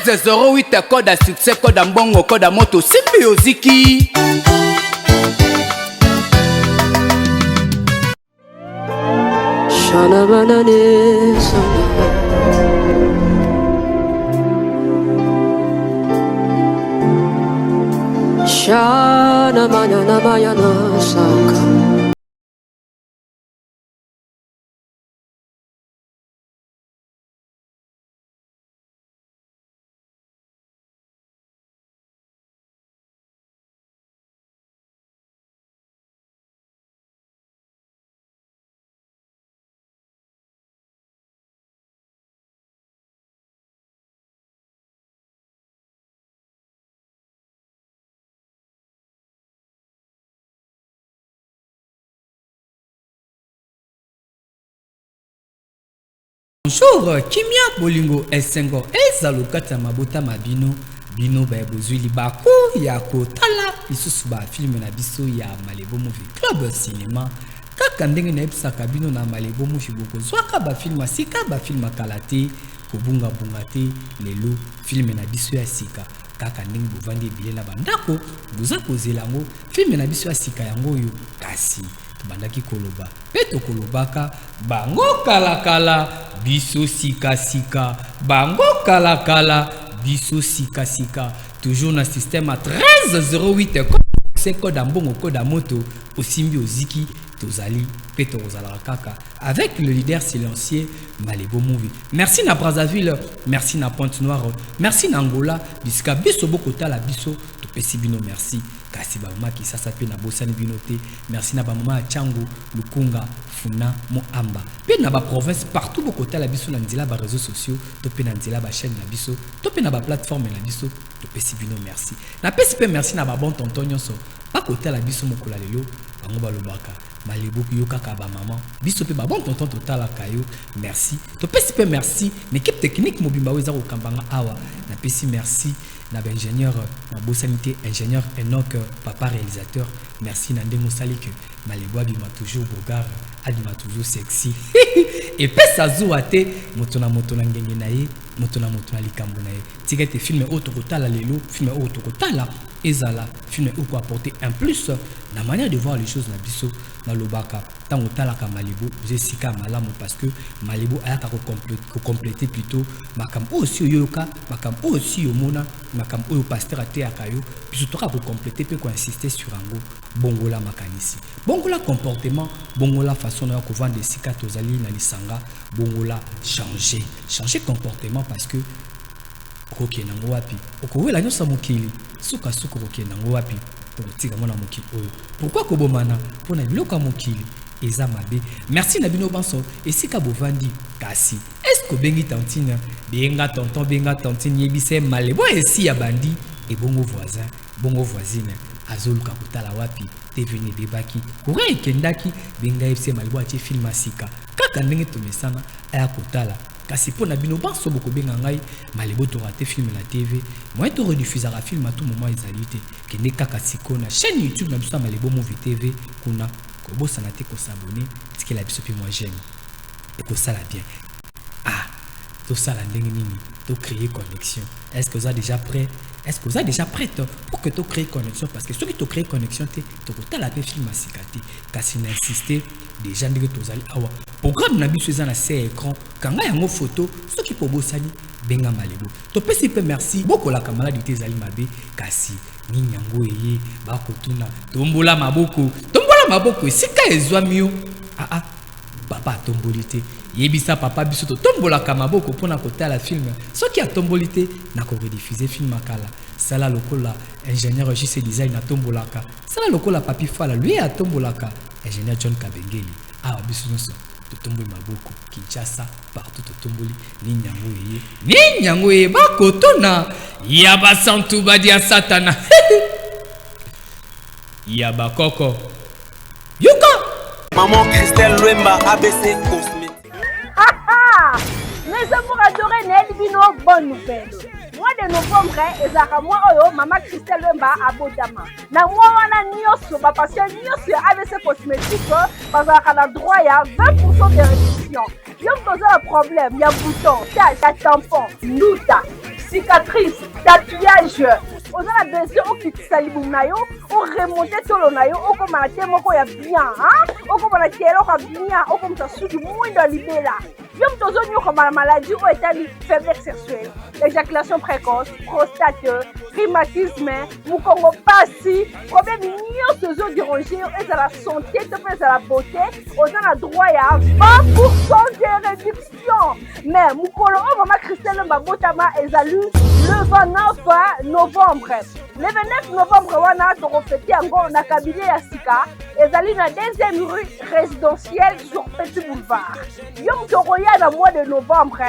1308 code ya succès code ya mbongo code ya moto simbi oziki Shana banane sana. Shana manana mayana saka. Bonjour, kimia bolingo esengo ezalo kati ya mabota ma bino bino baye bozwi libaku ya kotala lisusu bafilme na biso ya Malebo Movie Club Cinema. Kaka ndenge nayebisaka bino na Malebo Movie bokozwaka bafilme ya sika, bafilme ya kala te, kobungabunga te. Lelo filme na biso ya sika, kaka ndenge bovandi ebele na bandako boza kozela yango, filme na biso ya sika yango oyo. Kasi tobandaki koloba mpe tokolobaka bango kalakala, biso sikasika, bango kalakala, biso sikasika, toujours na système ya 1308 se code ya mbongo, code ya moto, osimbi oziki, tozali mpe tokozalaka kaka avec le leader silencieux Malebo Movie. Merci na Brazzaville, merci na Pointe Noire, merci na Angola, bisika biso bokotala biso, topesi bino merci. Kasi ba mama Kisasa pe na bosani bino te. Merci na ba mama ya Tshangu, Lukunga, Funa, Moamba. Pe na ba province partout bokotala biso na nzela ba réseaux sociaux, to pe na nzela ba chaîne na biso, to pe na ba plateforme na biso, topesi bino merci. Na pesi pe merci na ba bon tonton nyonso bakotala biso mokolo ya lelo, bango balobaka Malebo yo kaka ba maman, biso pe ba bon tonton totalaka yo, merci. Topesi pe merci na équipe technique mobimba oyo eza kokamba nga awa. Napesi merci na ba ingénieur, nabosani te ingénieur Enoch, papa réalisateur, merci na ndenge osali que Malebo abima toujours beau gars, abima toujours sexy. Epesa zuwa te, moto na moto na ngenge na ye, moto na moto na likambo na ye. Tika ete film oyo tokotala lelo, film oyo tokotala ezala film oyo ko apporter un plus na manière de voir les choses na biso. Nalobaka ntango otalaka Malebo oza esika ya malamu, parce que Malebo ayaka ko compléter plutôt makambo oyo si oyoka, makambo oyo si omona, makambo oyo pasteur ateyaka yo, biso toka ko compléter pe ko insister sur yango. Bongola makanisi, bongola comportement, bongola façon na yo kovanda esika tozali na lisanga, bongola, changer, changer comportement, parce que okokende yango wapi? Okowela nyonso ya mokili, sukasuka okokende yango wapi? Tokotika yango na mokili oyo. Pourquoi kobomana mpona biloko ya mokili? Eza mabe. Merci na bino banso esika bovandi. Kasi est-ce que obengi tantine? Benga tonton, benga tantine, yebisa ye malebo esi ya bandi. Ebongo voisin, bongo voisine azoluka kotala wapi? TV ne ebebaki, courant ekendaki, benga yebisa ye malebo atie film ya sika. Kaka ndenge tomesana aya kotala. Kasi mpo na bino banso bokobenga ngai malebo to rate film na TV, moyen to rediffusaka film à tout moment ezali te. Kende kaka sikoyo na chaîne YouTube na biso ya Malebo Movie TV, kuna kobosana te ko s'abonner, tikela biso pe mwa j'aime, ekosala bien. Ah, tosala ndenge nini to créer connexion? Est-ce que oza déjà prêt? Est-ce que oza déjà prête pour que to créer connexion? Parce que soki to créer connexion te, tokotala pe film ya sika te. Kasi na insister déjà ndenge tozali awa, programme na biso eza na se ya écran, kanga yango photo, soki po bosani benga Malebo. Topesi pe merci, bokolaka maladi te ezali mabe, kasi nini yango eye bakotuna? Tombola maboko, tombola maboko esika ezwami yo. Ah ah, papa atomboli te, yebisa papa biso totombolaka maboko mpona kotala film. Soki atomboli te, nakorediffuser film akala. Sala lokola ingénieur JC Design atombolaka, sala lokola Papi Fala lui atombolaka, ingénieur John Kabengeli. Awa biso nyonso totomboli maboko, Kinshasa partout totomboli. Nini yango eye? Nini yango eye? Bakotuna ya basantu badi ya satana ya bakoko. Yoka Maman Christelle Luemba ABC Cosmétique. Mes amours adorés, nayeli bino bonne nouvelle. Mois de novembre ezalaka mois oyo Mama Christelle Luemba abotama. Na mois wana nyonso ba patient nyonso ya ABC Cosmétique bazalaka na droit ya 20% de réduction. Yo moto oza na problème ya bouton, tache, ya tampon, nduta, Cicatrice, tatouage, oza na besoin okitisa libumu na yo, oremonte tolo na yo, okoma na te moko ya bien, hein? Okoma na te eloko ya bien, okomisa suki mwindo ya libela. Yo moto ozonyokama na maladie oyo etali faiblesse sexuelle, éjaculation précoce, prostate, rhumatisme, mokongo pasi, problème nyonso ezoderange yo, ezala santé to mpe ezala beauté, oza na droit ya 20% de réduction. Mais mokolo oyo mama Christelle Lomba abotama ezali le 29 novembre. Le 29 novembre wana tokofete yango na cabinet ya sika ezali na deuxième rue résidentielle sur Petit Boulevard. Yo moto okoya na mois de novembre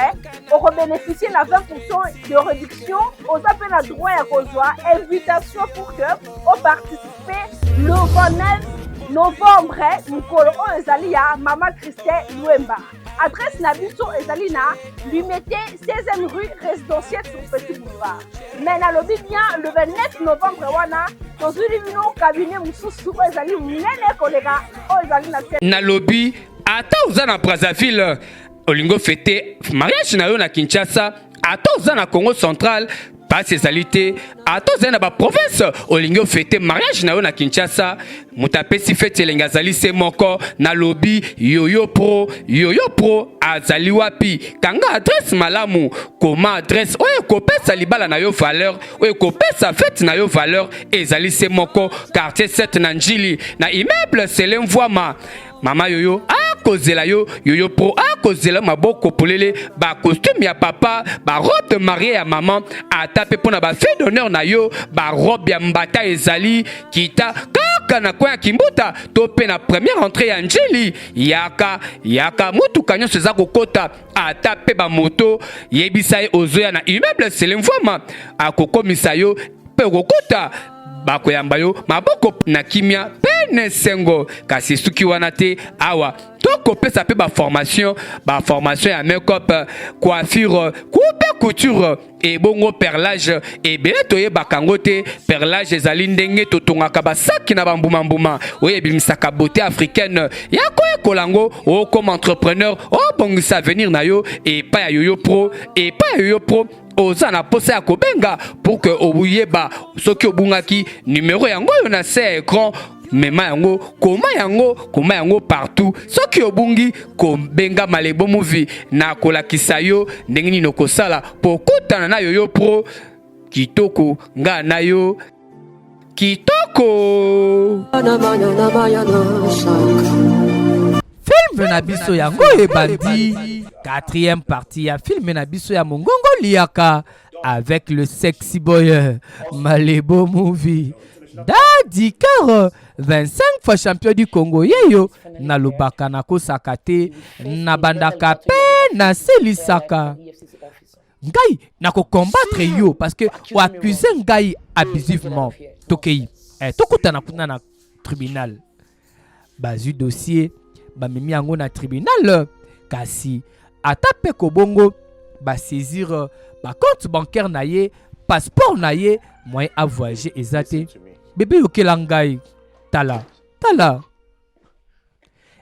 okobénéficie na 20% de réduction, oza mpe na droit ya kozwa invitation pour que oparticipe le 29 novembre, mokolo oyo ezali ya mama Christelle Lwemba. Adresse na biso ezali na Limete 16e rue résidentielle sur Petit Boulevard. Mais nalobi bien le 29 novembre wana tozwili bino cabinet mosusu oyo ezali monene koleka oyo ezali na Nalobi ata oza na Brazzaville, olingi ofete mariage na yo na Kinshasa, ata oza na Congo Central, pasi ezali te. Ata ozali na baprovince, olingi ofete mariage na yo na Kinshasa, moto apesi feti elengi azali se moko. Nalobi Yoyo Pro. Yoyo Pro azali wapi? Kanga adresse malamu, koma adresse oyo ekopesa libala na yo valeur, oyo ekopesa fete na yo valeur. Ezali se moko, quartier 7 na Njili, na immeuble Sele Mvwama. Mama Yoyo akozela yo, Yoyo Pro akozela maboko polele, bacostume ya papa, barobe de mariée ya mama, ata mpe mpona bafille d'honneur na yo, barobe ya mbata ezali. Kita kaka na coin ya Kimbuta to mpe na première entrée ya Njili. Yaka, yaka, motuka nyonso eza kokota, ata mpe bamoto. Yebisa ye ozoya na immeuble Sele Mvwama, akokomisa yo mpe okokota, bakoyamba yo maboko na kimia mpe na esengo. Kasi esuki wana te, awa tokopesa mpe baformation, baformation ya make-up, coiffure, coupe, couture, ebongo perlage. Ebele toyebaka yango te. Perlage ezali ndenge totongaka basaki na bambuma-mbuma oyo ebimisaka beauté africaine. Ya koyekola yango, okoma entrepreneur, obongisa avenir na yo epai ya Yoyo Pro. Epai ya Yoyo Pro, oza na posa ya kobenga pour que oyeba soki obungaki numero yango oyo na se ya écran, mema yango, koma yango, koma yango partout. Soki obungi, kobenga Malebo Movie na kolakisa yo ndenge nini okosala po okutana na Yoyo Pro. Kitoko, nga na yo kitoko. Filme na biso yango ebandi, quatrième partie ya filme na biso ya Mongongo Liaka avec le sexy boy Malebo Movie, Dadi Car, 25 fois champion du Congo. Yeyo nalobaka, nakosaka te, nabandaka mpe naselisaka. Ngai nakokombattre yo parce que oaccuse ngai abusivement. Tokei, tokutana kuna na tribunal. Bazwi dossier, bamemi yango na tribunal. Kasi ata mpe kobongo, basaisir bacompte bancaire na ye, passeport na ye, moyen avoyage eza te. Bebe, yokela ngai, tala, tala,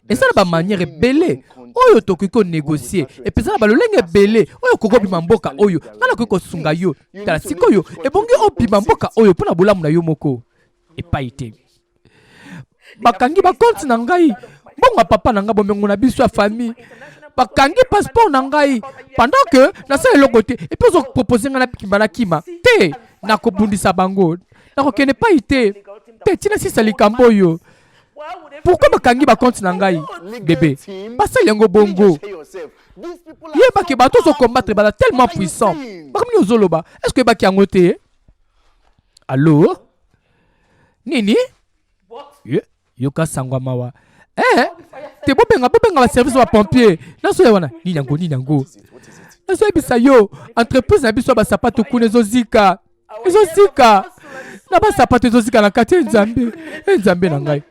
eza na bamanière ebele oyo tokoki konégocie, epe eza na balolenge ebele oyo okoki obima mboka oyo. Ngai nakoki kosunga yo. Tala, sikoyo ebongi obima mboka oyo mpo na bolamu na yo moko. Epai te, bakangi bacompte na ngai, mbongo ya papa na ngai, bomengo na biso ya famille, bakangi passeport na ngai pendant que nasala eloko te. Et puis ozopropose ngai nakima? Nakima te, nakobundisa bango, nakokende epai te te ntina sisa likambo oyo. Pourquoi bakangi bacompte na ngai? Bebe, basali yango bongo. Yebaki bato ozokombattre baza tellement puissant. Bakomi ozoloba, est ce que oyebaki yango te? Allo, nini? Ye, yoka sango ya mawa. Te, bobenga, bobenga baservice ya bapompier. Nazoya wana. Nini yango? Nini yango? Nazoyebisa yo, entreprise na biso ya basapato kuna ezozika, ezozika na basapato, ezozika na kati. E Nzambe, e Nzambe na ngai!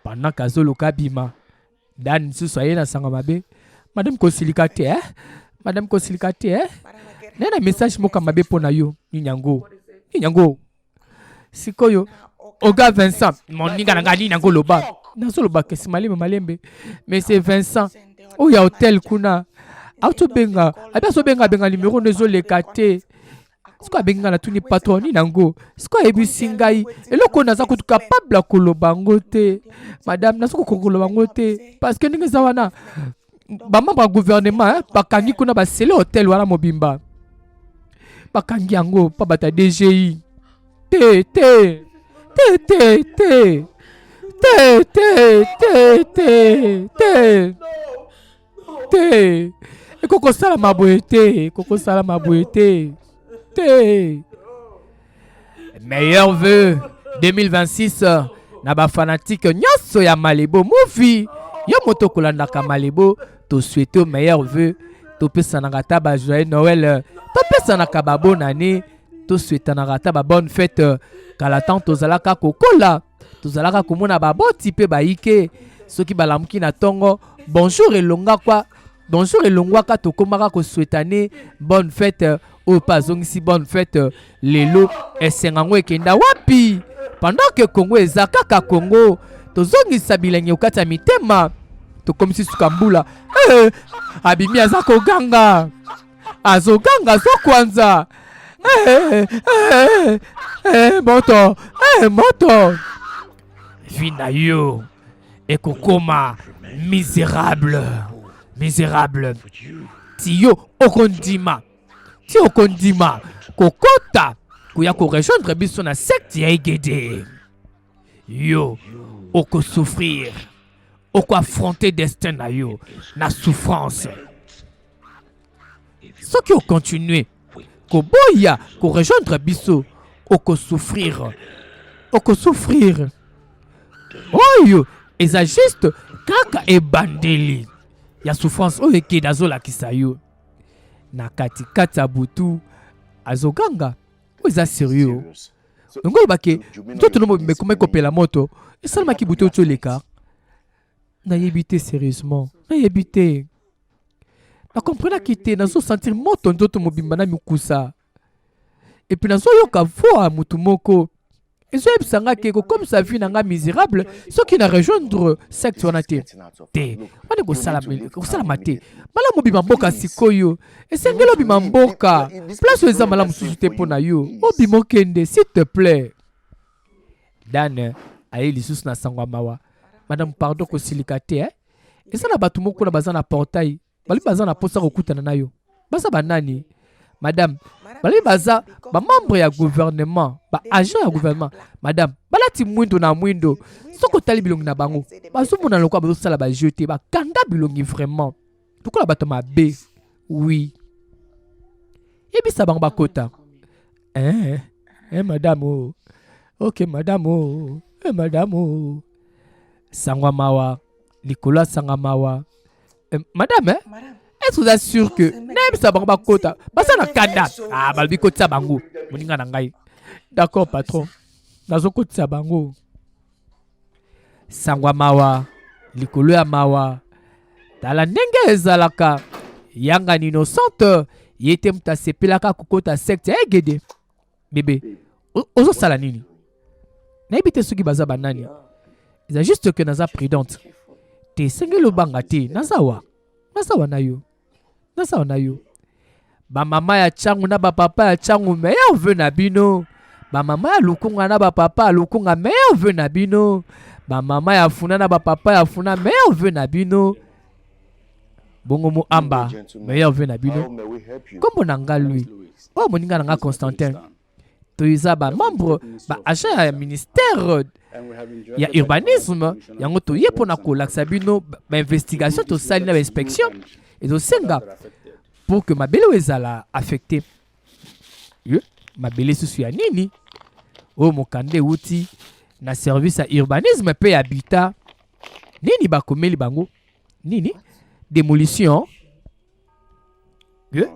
Pendant kazoluka abima, Dan lisusu aye na sango mabe. Madame, kosilika te, eh? Madame, kosilika te, eh? Naye na message moko ya mabe mpo na yo. Nini yango? Nini yango sikoyo? Oga Vincent, moninga na ngai, nini yango? Loba. Nazoloba kesi malembe malembe. Monsieur Vincent oyo ya hotel kuna autobenga, abi azobenga, abenga, numero ndo ezoleka te. Sikoyo abengi ngai, natuni patron nini yango. Sikoyo ayebisi ngai eloko oyo naza kutu capable ya koloba yango te. Madame, naza kokoka koloba yango te parce que ndenge eza wana, bamembre ya gouvernement eh, bakangi kuna basele hotel wana mobimba, bakangi yango mpa bato ya DGI. Te te te te te te te te te te te, ekoki kosalama boye te, ekoki kosalama boye te te. Meilleur vœu 2026 na bafanatike nyonso ya Malebo Movie. Yo moto okolandaka Malebo, tosouhaite meilleur vœu. Topesanaka ata ba joyeux Noël, topesanaka ba bonne année, tosouhaitanaka ata ba bonne fête. Kala ntango tozalaka kokola, tozalaka komona baboti mpe bayike soki balamuki na ntongo, bonjour elonga kwa bonjour elongwaka, tokomaka kosouhaitane bonne fête. Oyo mpe azongisi bonne fête. Lelo esengo yango ekenda wapi pendant que Congo eza kaka Congo? Tozongisa bilenge okati ya mitema. Tokomisi suka mbula. Eh, abimi aza koganga, azoganga, azokwanza. Eh, eh, eh, moto, eh, moto. Vie na yo ekokoma misérable, misérable ti yo okondima, ti okondima kokota koya korejoindre biso na secte ya Egede. Yo okosouffrir, okoaffronter destin na yo na souffrance. Soki okontinue koboya korejoindre biso, okosouffrir, okosouffrir. Oyo eza juste kaka ebandeli ya souffrance oyo ekende azolakisa yo na katikati ya butu. Azoganga, oyo eza sérieux. Yango olobake nzoto no mobimba ekomaki kopela moto. Esalamaki butu oti oleka. Nayebi te, sérieusement nayebi te, nakomprenaki te. Nazosentir moto nzoto mobimba na mikusa, et puis nazoyoka voix ya motu moko ezoyebisa nga ke kokomisa vie na nga misérable soki na rejoindre secte wana te. Te, wana ekosalama te. Malamu obima mboka sikoyo, esengeli obima mboka. Place oyo eza malamu susu te mpo na yo. Obima, okende, s'il te plaît. Dan aye lisusu na sango ya mawa. Madame, pardon, kosilika te, eh? Eza na bato moko kuna baza na portail, balobi baza na mposa kokutana na yo. Baza banani, madame? Balobi baza bamembre ya gouvernement, baagent ya gouvernement. Madame, balati mwindo na mwindo. Soki otali bilongi na bango, bazomona lokola bazosala bajeu te. Bakanga bilongi vraiment lokola bato mabe. Oui, yebisa bango bakota. Eh, eh, madame, oh. Ok madame, oh. Eh, madame, oh. Sangwa mawa likolo ya sanga mawa. Eh, madame, eh? Est-ce que oza sûr que nayebisa bango bakota? Baza na kanda. Ah, balobi kotisa bango, moninga na ngai. D'accord patron, nazokotisa bango. Sangwa mawa likolo ya mawa. Tala ndenge ezalaka. Yanga ni innocente, ye te moto asepelaka kokota secte ya Egede. Bebe, ozosala nini? Nayebi te soki baza banani. Eza juste que naza prudente te. Esengeli obanga te, naza wa, naza wa na yo, naza wa na yo. Bamama ya Ntiangu na bapapa ya Ntiangu, meilleur vœu na bino. Bamama ya Lukunga na bapapa ya Lukunga, meilleur vœu na bino. Bamama ya Funa na bapapa ya Funa, meilleur vœu na bino. Bongo Moamba, meilleur vœu na bino. Nkombo na nga Lui, oyo moninga na nga Constantin. Toza bamembre, baagent ya ministère ya urbanisme. Yango toye mpona kolakisa bino bainvestigation tosali na bainspection ezosenga pour que mabele oyo ezala affecté. Ye, mabele susu ya nini oyo? Mokanda euti na service ya urbanisme mpe ya habitat. Nini bakomeli bango? Nini? Démolition. Ye,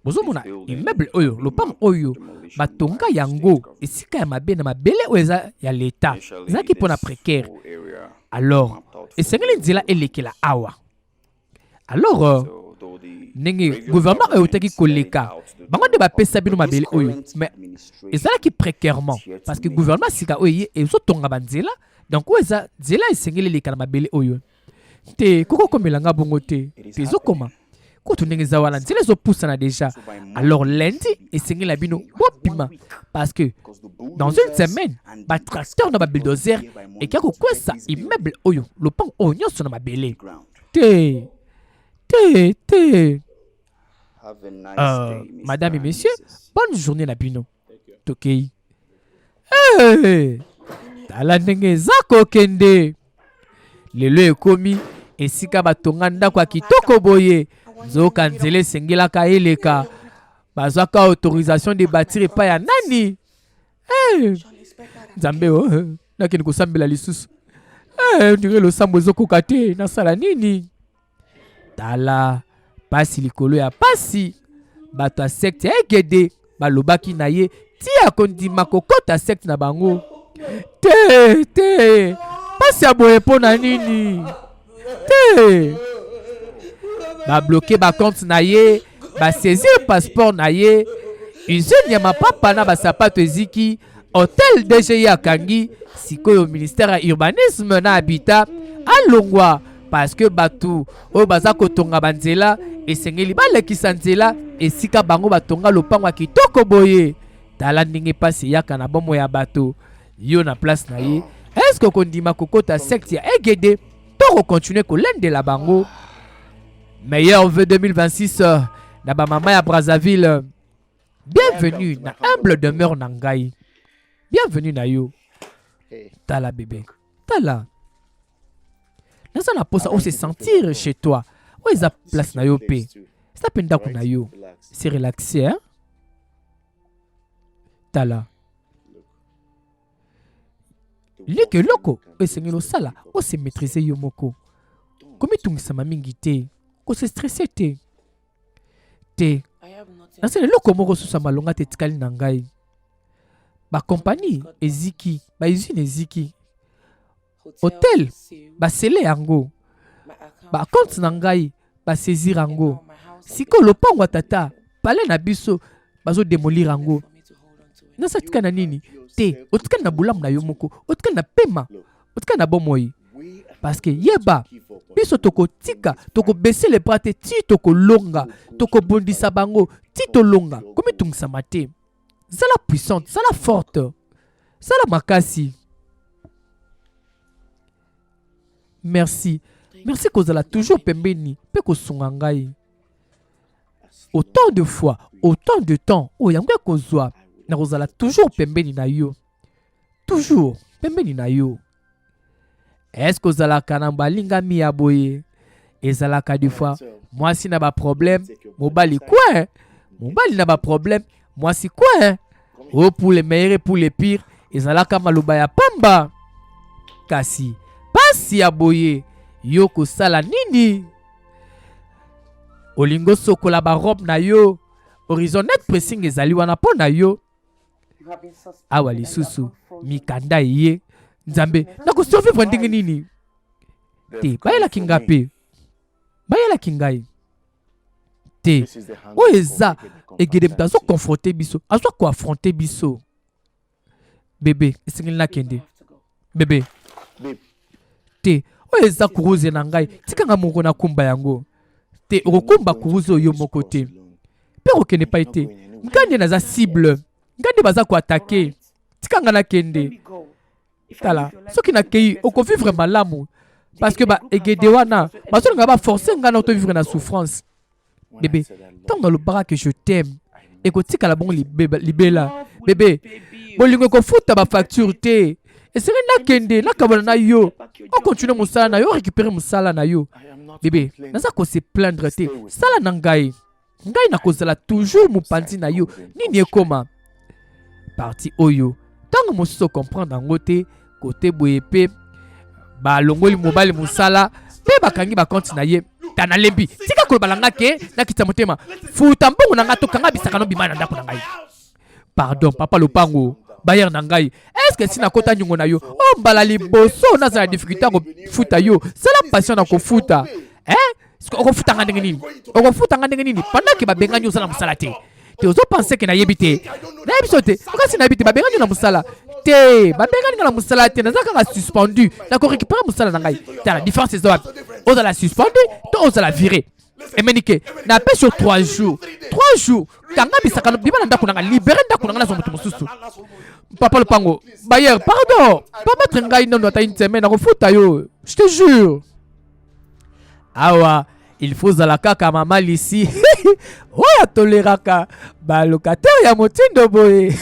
bozomona immeuble oyo, lopango oyo batonga yango esika ya mabe na mabele oyo eza ya leta, ezalaki mpona précaire. Alors esengeli nzela elekela awa. Alors ndenge gouvernement oyo eutaki koleka, bango nde bapesa bino mabele oyo, mais ezalaki précairement, parce que gouvernement sika oyo ye ezotonga banzela. Donc oyo eza nzela esengeli eleka na mabele oyo te. Kokokomela nga bongo te te, ezokoma. Kutu ndenge eza wana, nzela ezopusana déjà. Alors lundi esengeli na bino bobima, parce que dans une semaine batracteur na babulldozer ekya kokwesa immeuble oyo, lopango oyo nyonso na mabele. Te te te. Madame et messieurs, bonne journée na bino. Tokei. Hey! Tala ndenge eza kokende. Lelo ekomi esika batonga ndako ya kitoko boye, nzoka nzela esengelaka eleka. Bazwaka autorisation de bâtir epai ya nani? Hey! Nzambe o, oh, nakende kosambela lisusu. Hey, ndenge losambo ezokoka te, nasala nini? Tala pasi likolo ya pasi. Bato ya sekte ya Egede balobaki na ye ti akondima kokota sekte na bango. Te te, pasi ya boye mpo na nini? Te, babloke bacompte na ye, basaisir passeport na ye, usine ya mapapa na basapato eziki, hotel DGI akangi. Sikoyo ministère ya urbanisme na habitat alongwa, parce que bato oyo baza kotonga banzela esengeli balekisa nzela esika bango batonga lopango ya kitoko boye. Tala ndenge mpasi eyaka na bomoi ya bato. Yo na place na ye, eske okondima kokota secte ya Egede to kokontinue kolendela bango? Meilleur vœu 2026 na bamama ya Brazzaville. Bienvenue na humble demeure na ngai. Bienvenue na yo. Tala bébé, tala, naza na posa ose sentir chez toi. Oyo eza place na yo mpe eza mpe ndako na yo. Se relaxe, hein? Tala leke, eloko oyo esengeli osala, ose maîtrise yo moko, komitungisama mingi te, kose stresse te. Te, nasala eloko moko susu ya malonga te etikali na ngai. Bakompani eziki, bausine eziki, hotel basele yango, bakonte na ngai basaisir yango. Sikoyo lopango ya tata, pale na biso, bazodemolir yango. Nasa tika na nini? Te, otikali na bolamu na yo moko, otikali na pema, otikali na bomoi. Parce que yeba, biso tokotika, tokobese le bras te ti tokolonga, tokobundisa bango ti tolonga. Komitungisama te, zala puissante, zala forte, zala makasi. Merci, merci kozala toujours pembeni mpe kosunga ngai autant de fois, autant de temps oyo yango ekozwa. Nakozala toujours pembeni na yo, toujours pembeni na yo. Eske ozalaka na balingami ya boye? Ezalaka des fois mwasi na baproblème, mobali kwe, mobali na baproblème, mwasi kwe. Oyo pour le meilleur et pour le pire ezalaka maloba ya pamba. Kasi pasi ya boye, yo kosala nini? Olingi osokola barobe na yo, Horizon Net Pressing ezali wana mpo na yo. Awa lisusu mikanda eye. Nzambe, nakosurvivre ndenge nini? Te, bayelaki nga mpe bayelaki ngai te. Oyo eza Egede, moto azoconfronte biso, azwa koaffronte biso. Bebe, esengeli nakende. Bebe, te, oyo eza kuruze na ngai, tika nga moko nakumba yango. Te, okokumba kuruze oyo moko te, mpe okokende epai te. Ngai nde naza cible, ngai nde baza koatake. Tika nga nakende. Tala, soki nakei, okovivre malamu, parce que baegede wana bazolinga baforce ngai na otovivre na souffrance. Bebe, ntango nalobaka que je t'aime, ekotikala bongo libela. Bebe, bolingo ekofuta bafacture te. Esengeli nakende, nakabwana na yo, okontinue mosala na yo, orécupere mosala na yo. Bebe, naza kose plaindre te, sala na ngai, ngai nakozala toujours mopanzi na yo. Nini ekoma parti oyo, ntango mosusu okomprendre yango te. Kote boye mpe balongoli mobali mosala mpe bakangi bakonte na ye. Ta, nalembi, tika koloba na nga ke nakitisa motema. Futa mbongo na nga, tokanga bisaka no, bima na ndako na ngai. Pardon papa lopango, bayere na ngai, eske si nakota nyongo na yo o mbala liboso, nazala difficulté ya kofuta yo? Sala passion na kofuta, eh? Okofuta nga ndenge nini? Okofuta nga ndenge nini pendant ke babengani, oza na mosala te? Te, ozopense ke nayebi te? Nayebi so te, kasi nayebi te. Babengani yo na mosala te? Babengani nga na mosala te, naza kaka suspendu, nakorécupere mosala na ngai. Tala, différence eza wapi? Ozala suspendu to ozala viré. Emenike, napesi yo 3 jours. 3 jours. Kanga bisaka bima na ndako na nga, libere ndako na nga nazwa moto mosusu. Papa Lopango, bailleur, pardon. Permettre ngai nano ata une semaine nakofuta yo. Je te jure. Awa, il faut zala kaka mama Lisi. Oyo atoleraka ba locataire ya motindo boye.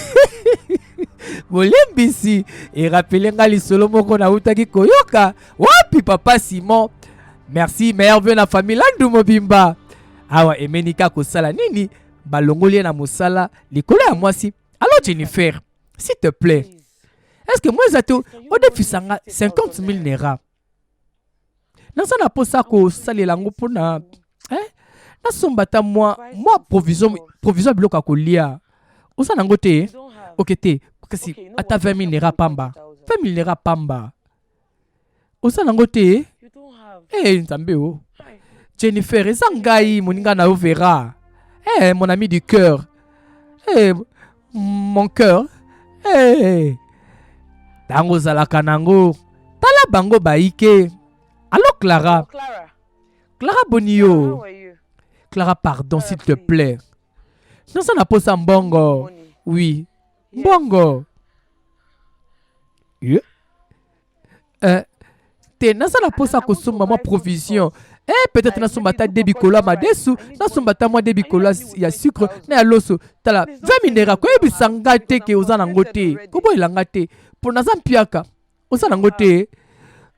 Bolimbisi erapele nga lisolo moko nautaki koyoka wapi papa Simon. Merci merveille na famille Landu mobimba. Awa emenika kosala nini? Balongoli ye na mosala likolo ya mwasi. Allo Jennifer, s'il te plaît. Est-ce que moi eza te odefisa nga 50 000 naira? Naza na posa kosalela yango mpona eh? Nasomba ata mwa mwa provision provision ya biloko ya kolia. Oza nango te? Ok te, kasi ata 20 000 naira pamba. 20 000 naira pamba. Oza nango te? Eh Nzambe o. Jennifer, eza ngai moninga na yo Vera. Eh mon ami du cœur. Eh mon cœur. Eh. Tango ozalaka nango. Tala bango baike. Allo Clara. Clara boni yo. Clara pardon s'il te plaît. Naza na posa mbongo. Oui. Mbongo. Yeah. Te naza na posa kosomba mwa provision. Peut-être nasomba ata de bikolo ya madesu, nasomba ata mwa de bikolo ya sucre na ya loso. Tala 20 minera koyebisa nga te ke oza nango te, koboyela nga te mpo naza mpiaka. Oza nango te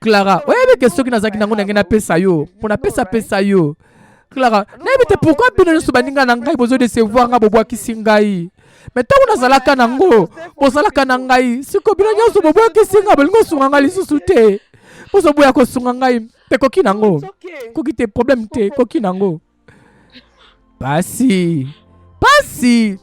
Clara, oyebi ke soki nazalaki nango ndenge napesa yo mpo napesapesa yo. Clara, nayebi te pourquoi bino nyonso baninga na ngai bozo décevoir nga, bobwakisi ngai. Me ntango nazalaka nango bozalaka na ngai, siko bino nyonso bobwakisi nga, bolingi kosunga ngai lisusu te, bozoboya kosunga ngai te. Koki nango, koki te, problème te, koki nango. Pasi pasi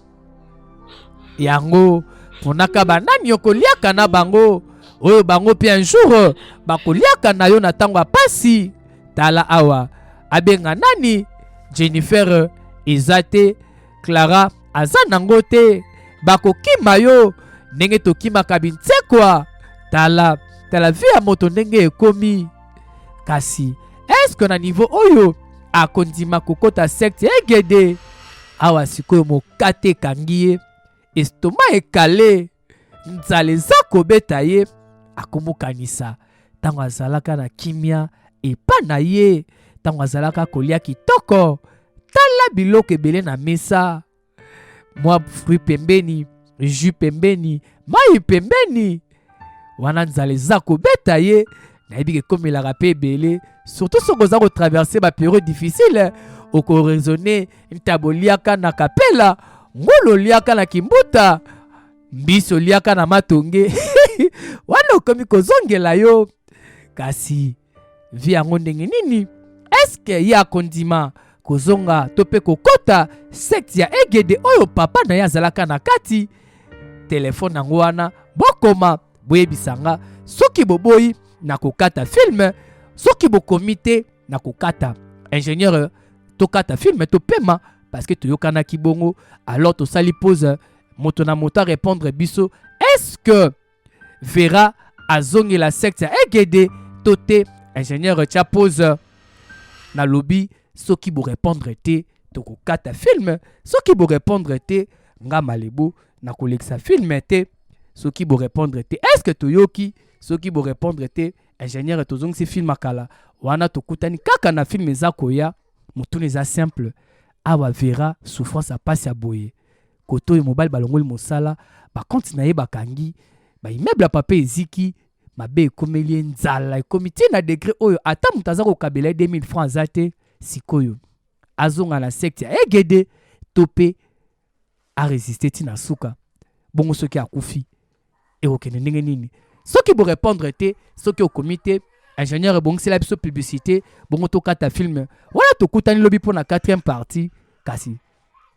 yango ponaka banani okoliaka na bango, oyo bango mpe un jour bakoliaka na yo na ntango ya pasi. Tala awa abenga nani? Jennifer eza te, Clara aza nango te, bakokima yo ndenge tokimaka bintsekwa. Tala tala vie ya moto ndenge ekomi. Kasi eske na niveau oyo akondima kokota secte egede? Awa sikoyo mokate ekangi ye, estoma ekale, nzala eza kobeta ye, akomokanisa ntango azalaka na kimia epa na ye, ntango azalaka kolia kitoko. Tala biloko ebele na mesa, mwa fruit pembeni, jus pembeni, mai pembeni. Wana nzala eza kobeta ye, nayebi ke ekomelaka mpe ebele, surtout soki oza kotraverse ba période difficile, okoraisonne ntabo oliaka na kapela, ngulu oliaka na kimbuta, mbisi oliaka na matonge. Wana okomi kozongela yo. Kasi vie yango ndenge nini? Eske ye akondima kozonga to mpe kokota secte ya egede oyo papa na ye azalaka na kati? Telefone yango wana, bokoma boyebisa nga soki boboyi nakokata film, soki bokomi te nakokata. Ingénieur, tokata film topema parce que toyokanaki bongo. Alors tosali pause, moto na moto a répondre biso. Est-ce que Vera azongela secte ya egede to te? Ingénieur tia pause, nalobi soki borépondre te tokokata film, soki borépondre te nga Malebo nakolekisa film te. Soki borépondre te, est-ce que toyoki? Soki borépondre te, ingénieur tozongisi film akala wana, tokutani kaka na film eza koya. Motuna eza simple awa, Vera souffrance ya pasi ya boye, kote oyo mobali balongoli mosala, bakonti na ye bakangi, ba immeuble ya papa eziki, mabe ekomeli ye, nzala ekomi ti na degré oyo ata moto aza kokabela ye 2000 francs aza te. Sikoyo azonga na secte ya egede to mpe aresiste ti na suka? Bongo soki akufi ekokende ndenge nini? Soki borépondre te, soki okomi te, ingénieur ebongisela biso publicité, bongo tokata film wana, tokutani lobi mpo na 4e partie. Kasi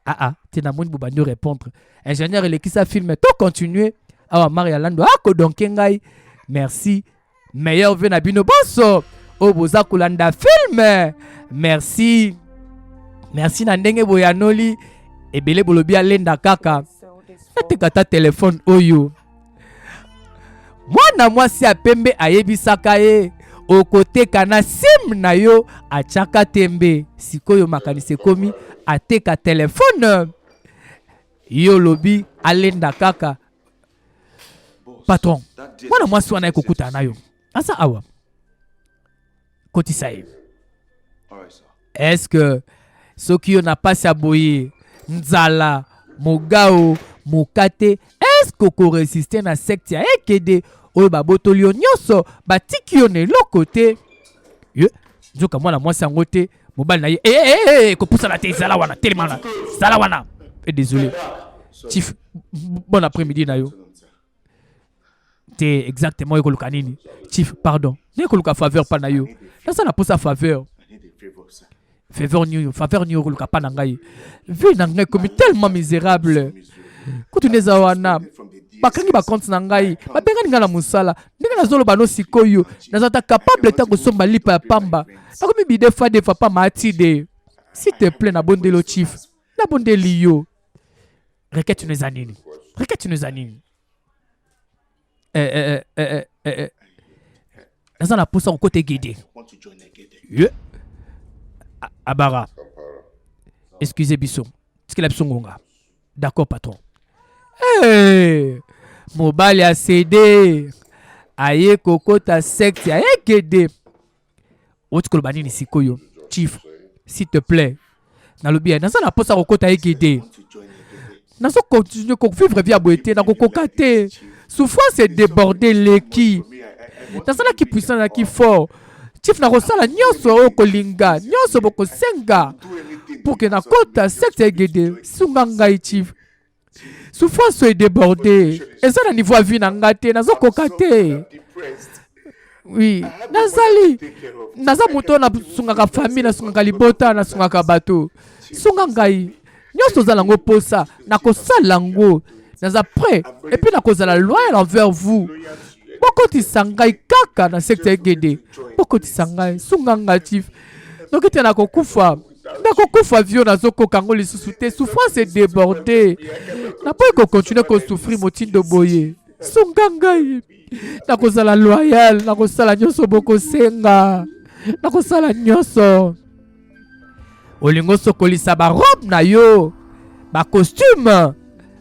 aa te, namoni bobandi répondre. Ingénieur elekisa film, to continue. Awa Maria Lando akodonke ngai. Merci, meilleur vœu na bino bonso oyo boza kolanda film. Merci, merci na ndenge boyanoli ebele, bolobi alenda kaka nateka ata telefone oyo. Mwana mwasi ya pembe ayebisaka ye Okoteka na sim na yo atiaka tembe. Sikoyo makanisi ekomi ateka telefone. Yo olobi alenda kaka. Patron, mwana mwasi wana ekokutana na yo. Aza awa. Kotisa ye. Est-ce que soki yo na pasi ya boye nzala mogao mokate est-ce que okoresiste na secte ya ekede oyo babotoli yo nyonso batiki yo na eloko te ye nzoka mwana mwasi yango te mobali na ye eh, eh, eh, eh, kopusana te zala wana telema wana zala wana eh, désolé chief bon après-midi na yo te exactement ekoluka nini chief pardon naye koluka faveur mpa na yo naza na mposa faveur faveur nini faveur nini okoluka mpa na ngai vie na ngai ekomi tellement misérable kutu nde eza wana bakangi bacompte na ngai babengani ngai na mosala ndenge nazoloba no sikoyo naza ta capable ta kosomba lipa ya pamba nakomi bidefa defa pa maatide s'il te plaît nabondeli yo chief nabondeli yo requête no eza nini requête no eza nini eh, eh, eh, eh, eh, eh. naza na mposa kokota egede ye abara excuse biso tikela biso ngonga d'accord patron hey, mobali asede aye kokota secte ya egede oti koloba nini sikoyo chief s'il te plaît nalobi ye naza na mposa kokota egede nazo continue kovivre vie ya boye te nakokoka te souffrance edeborde eleki nazalaki puissant nazalaki fort chief nakosala nyonso oyo kolinga nyonso bokosenga pour ke nakota secte egede sunga ngai chief souffrance oyo edeborde eza na niveau ya vie na ngai te nazokoka te oui nazali naza moto oyo nasungaka famille nasungaka libota nasungaka bato sunga ngai nyonso oza nango mposa nakosala yango naza prêt epuis nakozala loyal envers vous bokotisa ngai kaka na secte egede bokotisa ngai sunga ngai chief noki te nakokufa nakokufa vio nazokoka yango lisusu te souffrance edeborde naboyi kokontinue kosouffrir motindo boye sunga ngai nakozala loyal nakosala nyonso bokosenga nakosala nyonso olingi osokolisa barobe na yo bacostume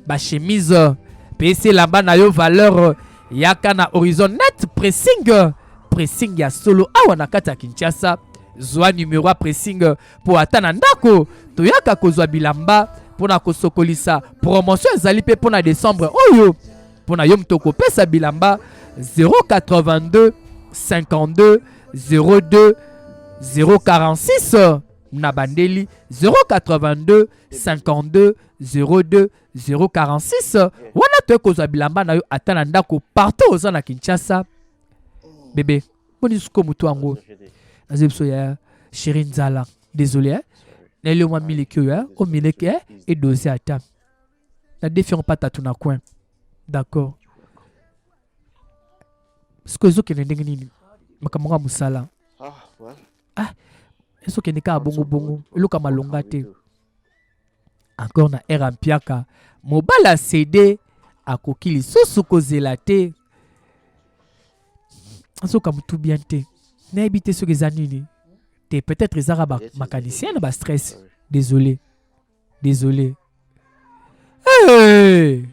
bachemise mpe esi elamba na yo valeur yaka na horizon net pressing pressing ya solo awa na kati ya kinshasa zwa numero ya pressing mpo ata na ndako toyaka kozwa bilamba mpo na kosokolisa promotion ezali mpe mpo na decembre oyo mpo na yo moto okopesa bilamba 082 52 02 046 na bandeli 082 52 02 046 wana toye kozwa bilamba na yo ata na ndako partout oza na kinshasa bebe boni siko motu yango naza biso ya chéri nzala désolé eh? naeli yo mwa miliki oyo eh? o miliki eh? edose ata na defi yango patatu na coin d'accord sikoyo ezokende ndenge nini makambo yango ya mosala ah ezokende kaka bongobongo eloka malonga te encore na era mpiaka mobali asede akoki lisusu kozela te azoka motu bien te nayebi te soki eza nini te peut-être ezaka makanisi na bastress désolé désolé hey!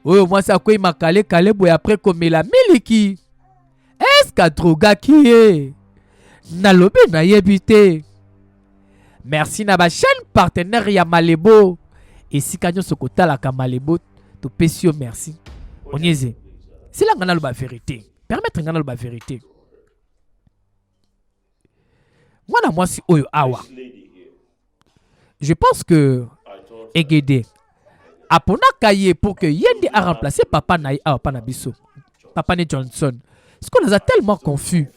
oyo mwasi akwei makalekale boye apres komela miliki eske adrogaki ye nalobi nayebi te merci na bachaîne partenaire ya malebo esika nyonso kotalaka malebo topesi yo merci onyeze sila ngai naloba verité permettre ngai naloba verité mwana mwasi oyo awa je pense que egede aponaka ye pour que ye nde aremplace papa na ye awa pa na biso papa ne johnson sikoyo naza tellement confus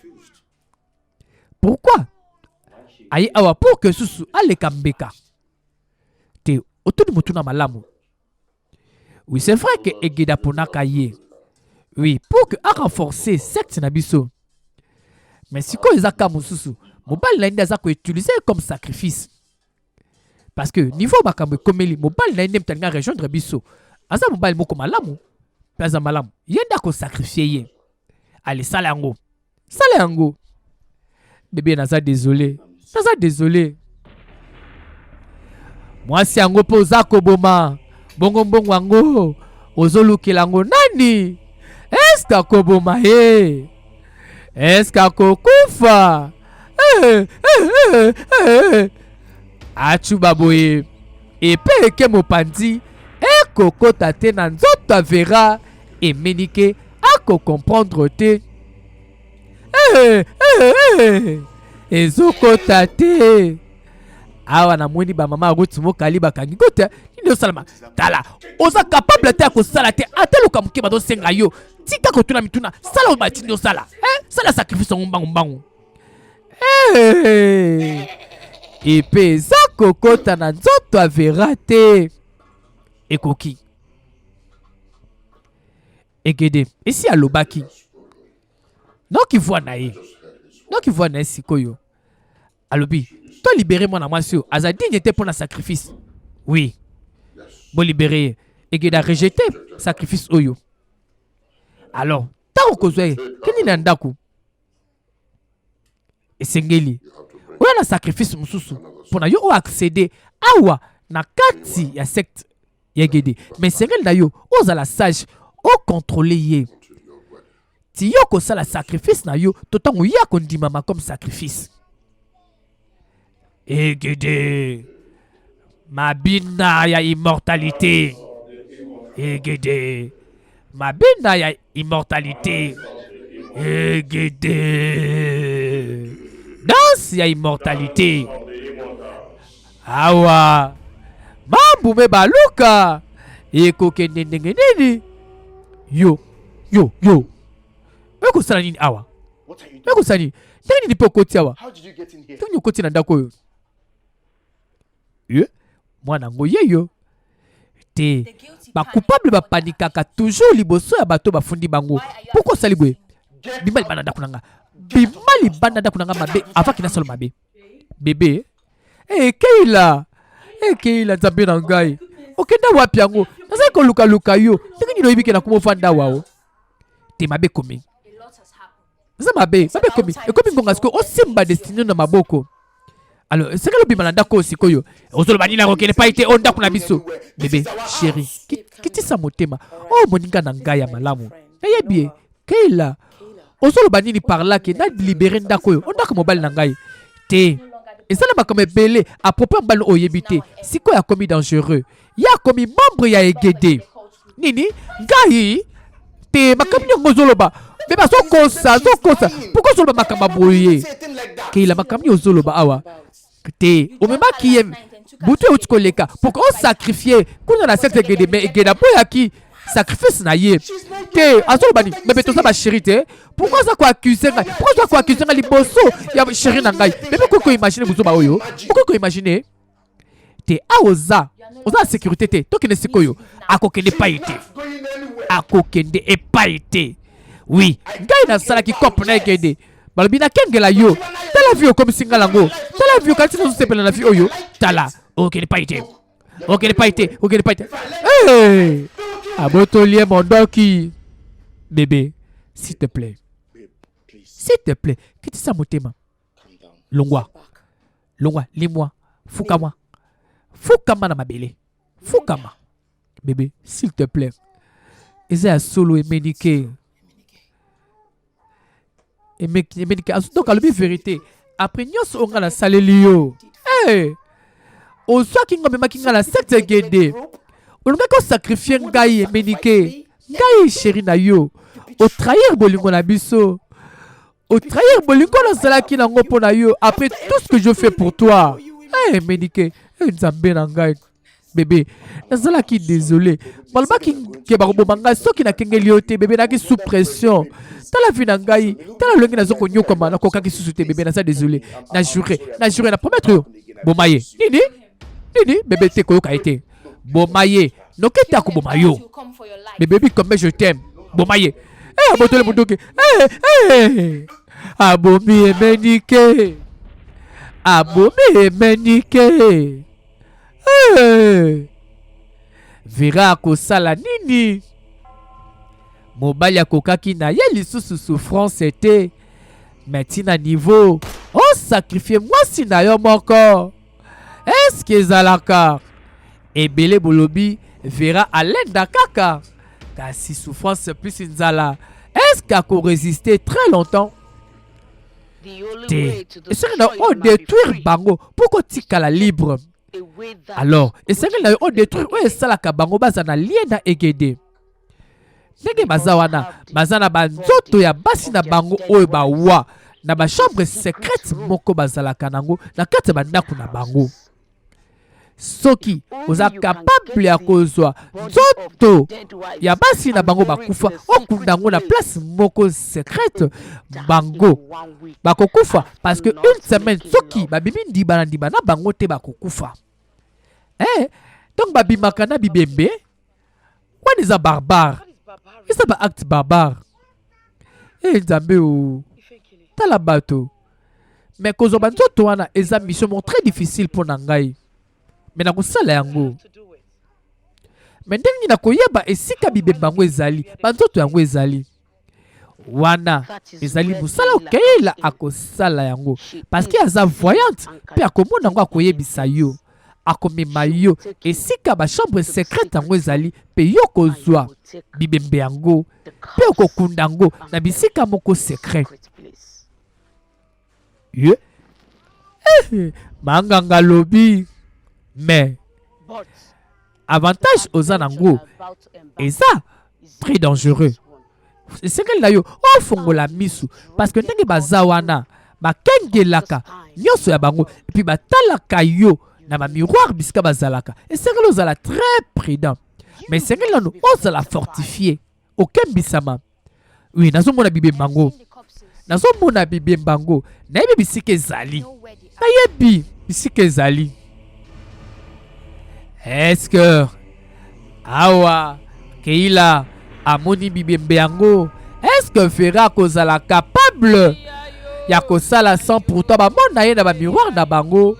pourquoi aye awa pour que susu aleka mbeka te otuni motuna malamu oui c'est vrai que egede aponaka ye oui pour que arenforcer secte na biso mais sikoyo eza ka mosusu mobali na ye nde aza koutilize comme sacrifice parce que niveau makambo ekomeli mobali na ye nde moto alingi arejoindre biso aza mobali moko malamu mpe aza malamu ye nde akosakrifie ye alesala yango. Sala yango. Bebe naza désolé. Naza désolé. Mwasi yango mpe oza koboma. Bongo mbongo yango ozolukela yango nani? Eske akoboma ye? Eske akokufa? Eh, eh, eh, eh. Achuba boye epe eke mopanzi ekokota te na nzoto ya Vera emenike akokomprendre te eh, eh, eh, ezokota te awa namoni bamama ruth mokali bakangi kote nini osalama tala oza capable te ya kosala te ata luka moke bazosenga yo tika kotuna mituna sala oyo batindi osala eh? sala sacrifice yango mbangu mbangu hey! epe eza kokota na nzoto ya vera te ekoki egede esi alobaki noki voi na ye noki voi na ye sikoyo alobi to libere mwana mwasi oyo aza digne te mpo na sacrifice oui bolibere ye egede arejete sacrifice oyo alors ntango okozwa ye kende na ndako esengeli oya na sacrifice mosusu mpo na yo oyo accede awa na kati ya secte ya gede mais esengeli na yo ozala sage okontrole ye ti yo kosala sacrifice na yo to ntango ye akondimama comme sacrifice egede mabina ya immortalité egede mabina ya immortalité egede danse ya immortalité awa mambume baluka ekokende ndenge nini yo yo yo ekosala nini awa ekosala nini ndenge nini mpe okoti awa ndenge nini okoti na ndako oyo ye mwana yango yeyo te bacoupable bapanikaka toujours liboso ya bato bafundi bango poko osali boye bima libanda ndako na nga bima libanda ndako na nga mabe avaki nasalo mabe bebe hey, eh, keila hey, eh, keila nzambe na ngai okenda wapi yango nazali kolukaluka yo ndenge nini oyebi ke nakoma ofanda wao te mabe ekomi eza mabe mabe ekomi ekomi ngonga sikoyo osimba destine na maboko alors esengeli obima na ndako oyo sikoyo ozoloba nini akokende epai te oyo ndako na biso bebe sheri kitisa motema oyo oh, moninga na ngai ya malamu nayebi ye keila ozoloba nini par là ke na libere ndako oyo ondako mobali na ngai te eza na makambo ebele apropos ya mobali oyo oyebi te sikoyo akomi dangereux ye akomi membre ya egede nini ngai te makambo nini yango ozoloba me bazokosa azokosa pourkoi ozoloba makambo ya boye keila makambo nini ozoloba awa te omemaki ye butu euti koleka pourkoi osakrifie kuna na sete egede me egede aboyaki sacrifice na ye te azoloba nini bebe toza basheri te pourkoi aza koaccuse ngai pourkoi aza koaccuse ngai liboso ya sheri na ngai bebe okoki koimagine buzoba oyo okoki koimagine te awa oza oza na sécurité te tokende sikoyo akokende epai te akokende epai te wi ngai nasalaki cope na ekende balobi nakengela yo tala vi okomisi ngai nango tala vi okanisi nazosepela na vi oyo tala okende epai te okende epai te okende epai te hey! abotoli ye mondoki bebe s'il te plaît s'il te plaît kitisa motema longwa longwa limwa fukama fukama na mabele fukama bebe s'il te plaît eza ya solo emenike emenike donc alobi vérité après nyonso oyo ngai nasaleli yo hey! ozwaki ngai omemaki ngai na secte gede olingaki osakrifie ngai emenike ngai sheri na yo otrahir bolingo na biso Au trahir bolingo nazalaki nango mpo na yo après tout ce que je fais pour toi. Eh hey, Menike, eh hey, Nzambe na ngai. Bébé, nazalaki désolé. Balobaki ke bakoboma ngai soki nakengeli yo te bébé naki sous pression. Tala vie na ngai, tala lolenge nazo konyokwama nakokaki susu te bébé naza désolé. Na juré, na juré na promettre yo. Boma ye. Nini? Nini? Bébé te koyoka ye te. Boma ye. Noki te akoboma yo. Mais baby combien je t'aime. Boma ye. Eh abotoli munduki. Eh eh. Abomi emenike. Abomi emenike. Eh. Vera akosala nini? Mobali akokaki na ye lisusu souffrance te. Mais ti na niveau osacrifie mwasi na yo moko, eske ezalaka? Ebele bolobi Vera alenda kaka, kasi souffrance plus nzala, eske akoresiste très longtemps? Te, esengeli na yo odétruire bango mpo kotikala libre. Alors esengeli na yo odétruire oyo esalaka bango baza na lien na Egede. Ndenge baza wana, baza na banzoto ya basi na bango oyo bawa na bachambre secrète moko bazalaka nango na kati ya bandako na bango. Soki oza capable ya kozwa nzoto ya basi na bango bakufa, okunda yango na place moko secrète, bango bakokufa parce que une semaine soki babimi ndiba na ndiba na bango te, bakokufa. Donc babimaka na bibembe wana, eza barbare, eza ba acte barbare. Nzambe o, tala bato. Mais kozwa banzoto wana eza mission moko très difficile mpo na ngai, mais nakosala yango. Mais ndenge nini nakoyeba esika bibembe yango ezali, banzoto yango ezali wana? Ezali mosala Okeyela akosala yango parce que aza voyante mpe akomona yango, akoyebisa yo, akomema yo esika bachambre secrète yango ezali, mpe yo kozwa bibembe yango mpe okokunda yango na bisika moko secret. Ye manganga alobi, mais avantage oza nango eza très dangereux. Esengeli na yo ofongola misu parce que ndenge baza wana, bakengelaka nyonso ya bango et puis batalaka yo na bamiroir bisika bazalaka. Esengeli ozala très prudent, mais esengeli nano ozala fortifié, okembisama. Oui, nazomona bibembe yango, nazomona bibembe yango, nayebi bisika ezali, nayebi bisika ezali. Est-ce awa Keila amoni bibembe yango, est-ce Vera akozala capable ya kosala sans pourtant bamona ye na bamiroir na bango?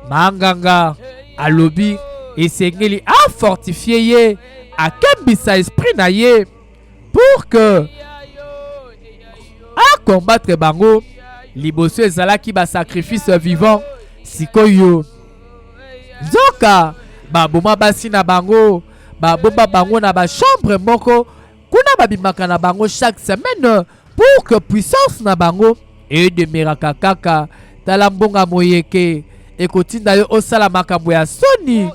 Manganga alobi esengeli afortifie ye, akembisa esprit na ye pour que acombattre bango. Liboso ezalaki basacrifice vivant, sikoyo nzoka baboma basi na bango, babomba bango na bachambre moko kuna, babimaka na bango chaque semaine pour que puissance na bango edemeraka kaka. Tala, mbonga moyeke ekotinda yo osala makambo ya soni.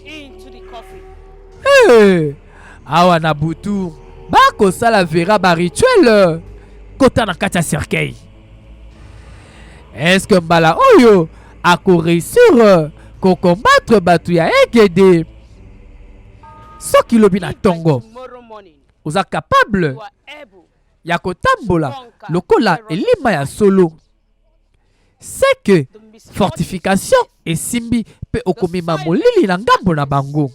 Hey, awa na butu bakosala Vera barituel kota na kati ya cercueil. Est-ce mbala oyo akoréussir kocombattre bato ya Egede? Soki lobi na ntongo oza capable ya kotambola lokola elima ya solo, c'est que fortification esimbi mpe okomema molili na ngambo na bango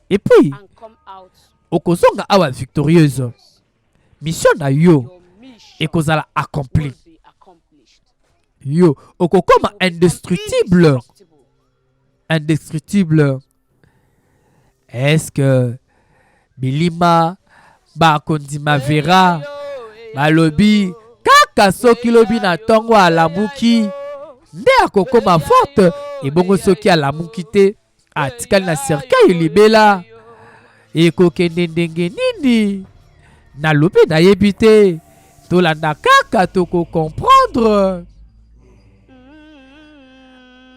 et puis okozonga awa victorieuse. Mission na yo ekozala accompli, yo okokoma indestructible, indestructible. Est-ce que bilima bakondima Vera? Balobi kaka soki lobi na ntongo alamuki nde akokoma forte. Ebongo soki alamuki te, atikali na cercueil libela, ekokende ndenge nini? Nalobi nayebi te, tolanda kaka, tokocomprendre.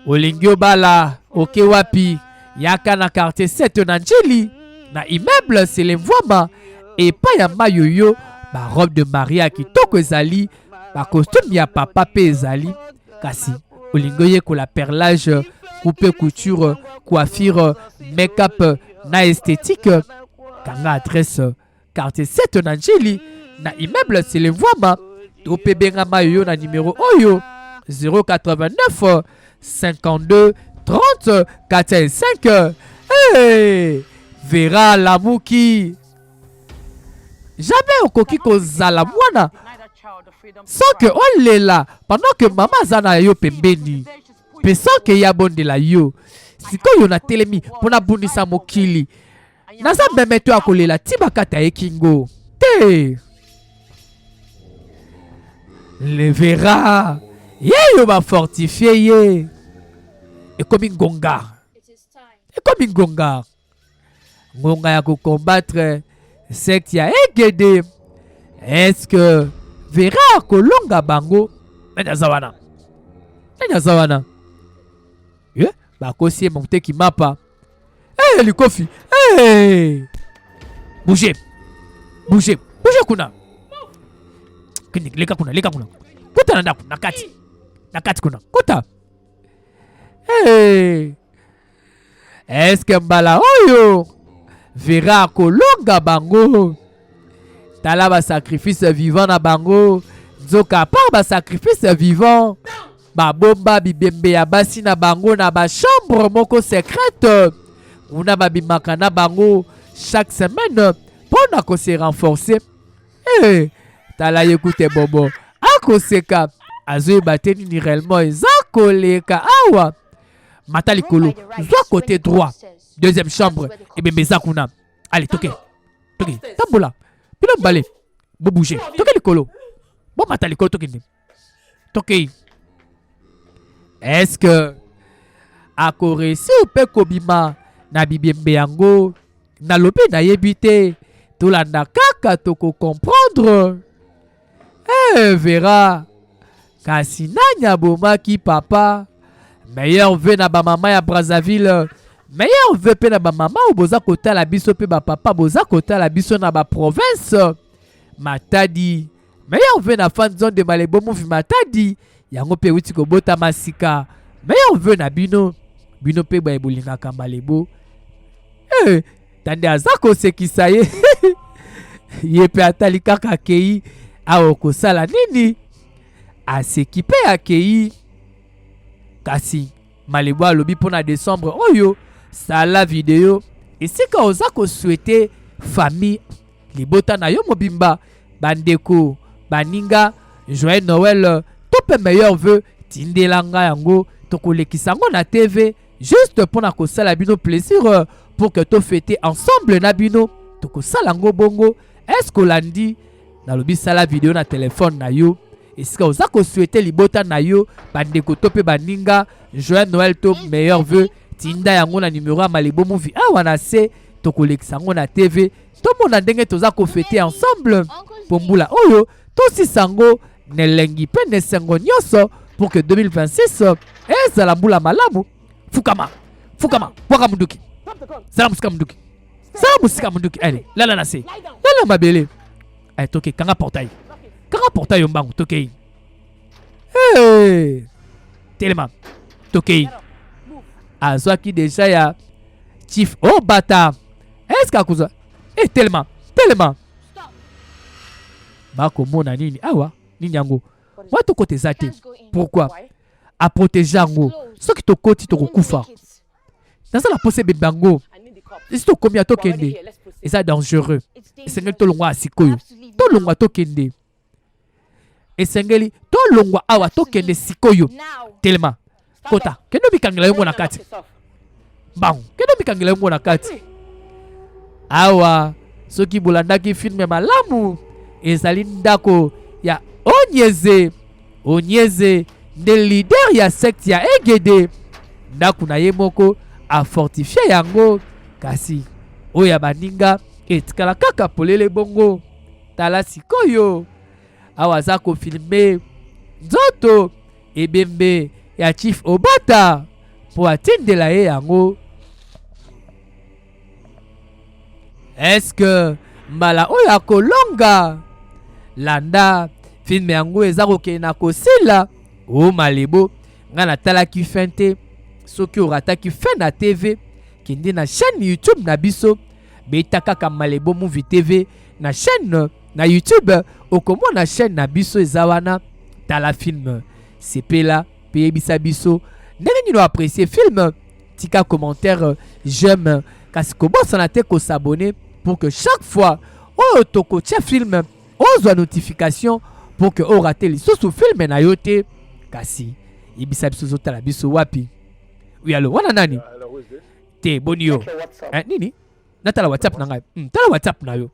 Olingi obala, oke wapi? Yaka na quartier 7 na Njili, na immeuble Selemvwama, epai ya Mayoyo. Barobe de mariée ya kitoko ezali, bacostume ya papa mpe ezali. Kasi olingi oyekola perlage, coupe, couture, coiffure, make-up na esthétique, kanga adresse: quartier 7 na Njili, na immeuble Selemvwama, to mpe benga Mayoyo na numero oyo: 089 52 30 45. Hey! Vera lamuki. Jamais okoki kozala mwana sans que olela pendant que mama aza na yo pembeni mpe sans que ye abondela yo. Sikoyo natelemi mpo nabundisa mokili. Naza meme to ya kolela ti bakata ye kingo te. Le Vera yeyo bafortifie ye ekomi ngonga ekomi ngonga ngonga ya kocombattre secte ya egede est-ce que Vera akolonga bango nani aza wana nani aza wana ye bakosi ye moteki mapa hey, eh, likofi hey! Eh! bouge bouge bouge kuna leka kuna leka kuna kota na ndako na kati na kati kuna kota hey! Eh! eske mbala oyo vera akolonga bango tala basacrifice vivant na bango nzoka par basacrifice vivant babomba bibembe ya basi na bango na bachambre moko secrète kuna babimaka na bango chaque semaine mpo na kose renforcer hey, tala ye kute bobo akoseka azoyeba te nini réellement eza koleka awa mata likolo zwa côté droit deuxième chambre ebembe eza kuna ale toke toke tambola bino mibale bobouge toke likolo bomata likolo tokende tokei est-ce que akoreusir mpe kobima na bibembe yango nalobi nayebi te tolanda kaka tokocomprendre eh, vera kasi nani abomaki papa meilleur vœu na bamama ya brazzaville meilleur vœu mpe na bamama oyo boza kotala biso mpe bapapa boza kotala biso na baprovince matadi meilleur vœu na fan zone de malebo movie matadi yango mpe euti kobotama sika meilleur vœu na bino bino mpe baye bolingaka malebo eh, tande aza kosekisa ye ye mpe atali kaka akei awa okosala nini aseki mpe akei kasi malebo alobi mpo na decembre oyo sala video esika oza koswete famille libota na yo mobimba bandeko baninga joyeux noël to mpe meilleur vœu tindela nga yango tokolekisa yango na tv juste mpo na kosala bino plaisir pour que tofete ensemble na bino tokosala yango bongo eske olandi nalobi sala video na telefone na yo esika oza koswete libota na yo bandeko to mpe baninga joyeux noël to meilleur vœu tinda yango na numero ya malebo movie awa na se tokolekisa yango na tv tomona ndenge toza kofete ensemble mpo mbula oyo tosisa yango na elengi mpe na esengo nyonso pour que 2026 ezala mbula malamu fukama fukama bwaka munduki zala mosika munduki zala mosika munduki ale lala na se lala mabele eh, toke kanga portail kanga portail yo mbangu tokei hey! telema tokei azwaki deja ya chief obata oh, eske akozwa e telema telema bakomona nini awa nini yango mwa tokota eza te pourquoi aprotege yango soki tokoti tokokufa naza na mposa ebembe yango esi tokomi ya tokende eza dangereux esengeli tolongwa ya sikoyo tolongwa tokende esengeli tolongwa awa tokende sikoyo telema kota kende omikangela yongo na kati mbangu kende omikangela yongo na kati awa soki bolandaki filme malamu ezali ndako ya onyeze onyeze nde leader ya secte ya egede ndako na ye moko afortifie yango kasi oyo ya baninga etikala kaka polele bongo tala sikoyo awa aza kofilme nzoto ebembe ya chief obata mpo atindela ye yango eske mbala oyo akolonga landa filme yango eza kokende na kosila o malebo ngai natalaki fin te soki orataki fin na tv kende na chaîne youtube na biso beta kaka malebo movie tv na chaîne na youtube okomona chaîne na biso eza wana tala film sepela mpe yebisa biso ndenge nini oapprécie film tika commentaire j'aime kasi kobosana te kosabone pour que chaque fois oyo tokotia film ozwa notification pour que orate lisusu film na yo te kasi yebisa biso ozotala biso wapi uyalo wana nani te boni yo eh, nini natala whatsapp na ngai tala whatsapp na yo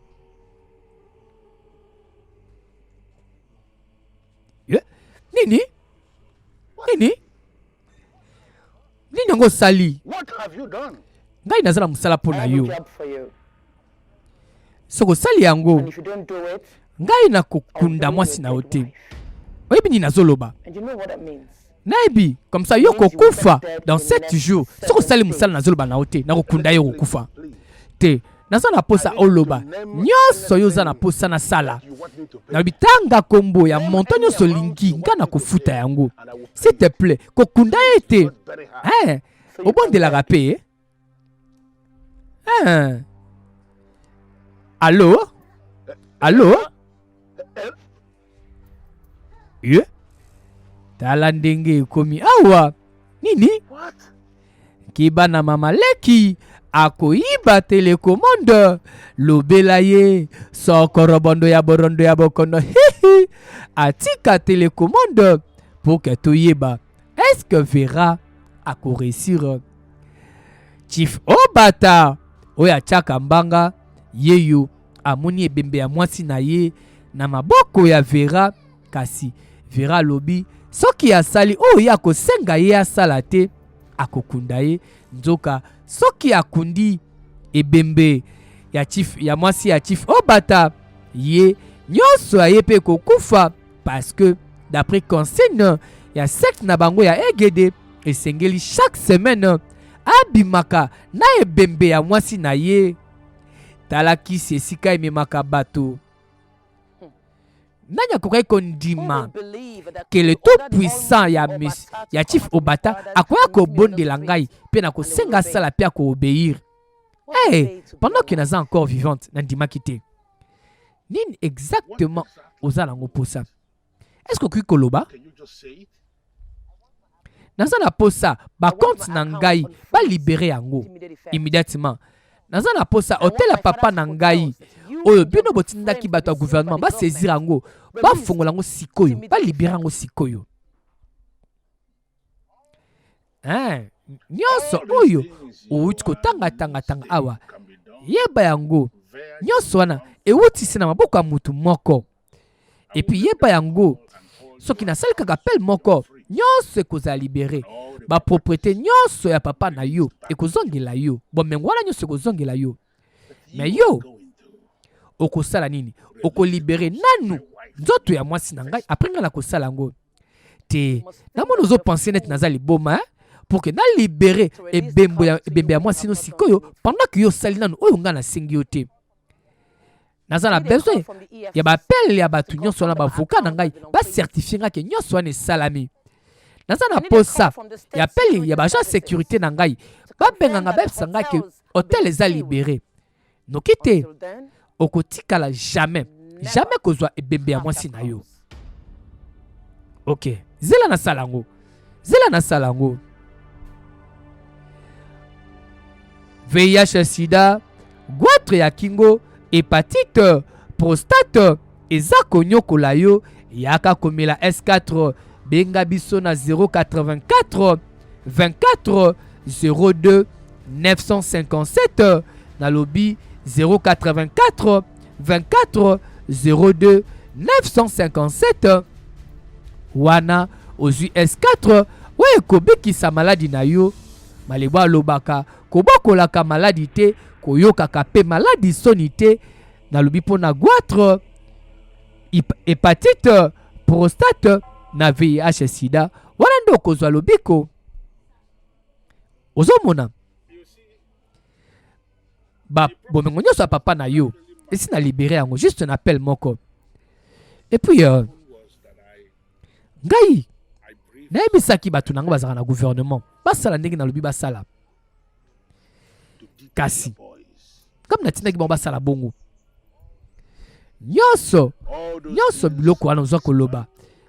ye Nini? Nini? Nini yango osali? Ngai naza na mosala mpo na yo. Soki osali yango, ngai nakokunda mwasi na yo te. Oyebi nini nazoloba? Nayebi comme ça yo kokufa dans 7 jours. Soki osali mosala nazoloba na yo te, nakokunda yo kokufa te. Naza na posa oloba nyonso yo oza na posa nasala. Nalobi tanga kombo ya montant nyonso olingi, nga nakofuta yango. S'il te plaît, kokunda ye te. Eh, obondelaka pe? Eh. Allo? Allo? Ye? Tala ndenge ekomi awa. Nini? Kiba na mama leki akoyiba telecommande. Lobela ye sokorobondo ya borondo ya bokono hihi atika telecommande pour que toyeba est-ce que Vera akoresir Chief Obata oyo atiaka mbanga yeyo amoni ebembe ya mwasi na ye na maboko ya Vera, kasi Vera alobi soki asali oyo ye akosenga ye asala te akokunda ye. Nzoka soki akundi ebembe ya chief, ya mwasi ya Chief Obata, ye nyonso ya ye mpe ekokufa parce que d'après consigne ya secte na bango ya Egede esengeli chaque semaine abimaka na ebembe ya mwasi na ye. Tala kisi esika ememaka bato. Nani akokaki kondima ke le tout puissant ya, ya Chief Obata akoya kobondela ngai mpe nakosenga asala mpe akoobéir? Hey, pendant que naza encore vivante, nandimaki te. Nini exactement oza nango posa? Est-ce que okoki koloba? Naza na posa ba compte na ngai ba libere yango immédiatement. Naza na posa hotel ya papa na ngai oyo bino botindaki bato ya gouvernement ba saisir yango, bafongola yango sikoyo, ba libere yango sikoyo. Hein, nyonso oyo outi kotangatangatanga awa, yeba yango nyonso wana ewuti se na maboko ya motu moko. Epuis yeba yango, soki nasali kaka appel moko, nyonso ekozala libere. Bapropriété nyonso ya papa na yo ekozongela yo, bomengo wana nyonso ekozongela yo. Me yo okosala nini? Okolibere nanu nzoto ya mwasi na ngai, apres ngai nakosala yango te. Namoni ozopense neti naza liboma, hein? Pour que nalibere ebembo ya, ebembe ya mwasi no sikoyo, pendant que yo osali nanu oyo ngai nasengi yo te. Naza na besoin ya baappel ya bato nyonso wana, bavoka na ngai bacertifie ngai ke nyonso wana esalami. Naza na posa ya appel ya baagent sécurité na ngai, babenga ngai bayebisa ngai ke hotel eza libéré. Noki te okotikala jamais jamais kozwa ebembe ya mwasi na yo. Ok, zela nasala yango, zela nasala yango. VIH sida, goitre ya kingo, hepatite, prostate eza konyokola yo, yaka komela S4, benga biso na 084 24 02 957, nalobi 084 24 02 957. Wana ozwi S4 oyo ekobikisa maladi na yo. Malebo alobaka kobokolaka maladi te, koyokaka pe maladi soni te. Nalobi mpo na goitre, hepatite, prostate na VIH sida, wana nde okozwa lobiko. Ozomona ba bomengo nyonso ya papa na yo esi na libere yango juste na appel moko. Et puis ngai nayebisaki bato na ngai bazalaka na gouvernement basala ndenge nalobi basala, kasi comme natindaki bango basala bongo nyonso nyonso biloko wana ozwa koloba,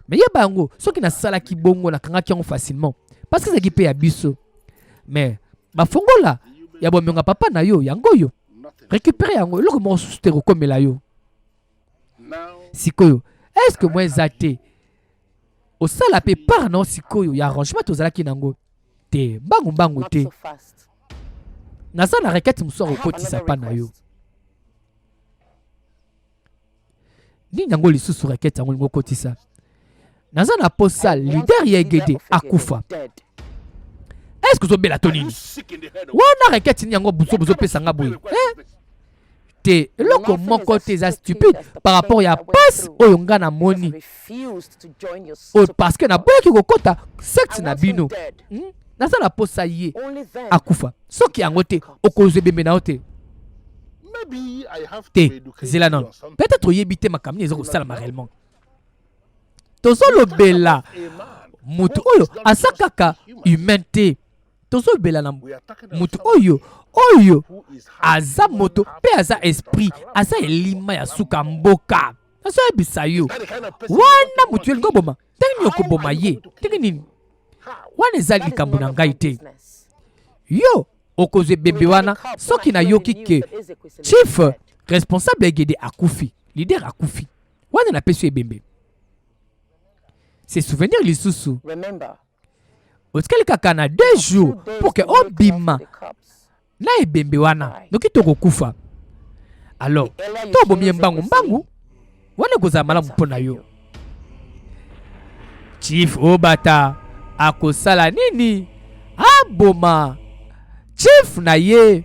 me yeba yango soki nasalaki bongo nakangaki yango facilement parce que ezalaki mpe ya biso. Mais bafongola ya bomengo ya papa na yo yango oyo, récupérer yango, eloko moko susu te kokomela yo. Sikoyo est-ce que moi eza te osala pe part na sikoyo ya arrangement tozalaki nango te, mbangu mbangu te. Naza na requête mosusu akokotisa pa na yo. Nini yango lisusu requête yango olingi okotisa? Naza na posa leader ya Egede akufa. Est-ce que ozobela to nini? Wana requête nini yango buso bozopesa nga boye? Eh? Te, eloko moko te eza stupide par rapport ya pasi oyo nga namoni. Oyo parce que naboyaki kokota secte na bino. Naza na posa ye akufa. Soki yango te, okozwa ebembe na yo te. Te, zela nano. Peut-être oyebi te makambo nini eza kosalama réellement. Tozolobela moto oyo aza kaka humain te. Tozolobela na moto oyo oyo aza moto mpe aza esprit, aza elima ya suka mboka. Nazoyebisa yo, wana moto elingi oboma, ndenge nini okoboma ye? Ndenge nini? Wana eza likambo na ngai te. Yo okozwa ebembe wana soki nayoki ke chief responsable Egede akufi, leader akufi. Wana napesi yo ebembe. Se souvenir lisusu. Otikali kaka na 2 jours pour que obima na ebembe wana, noki tokokufa. Alors, to obomi ye mbangu mbangu, wana ekozala malamu mpo na yo. Chief Obata akosala nini? Aboma chief na ye,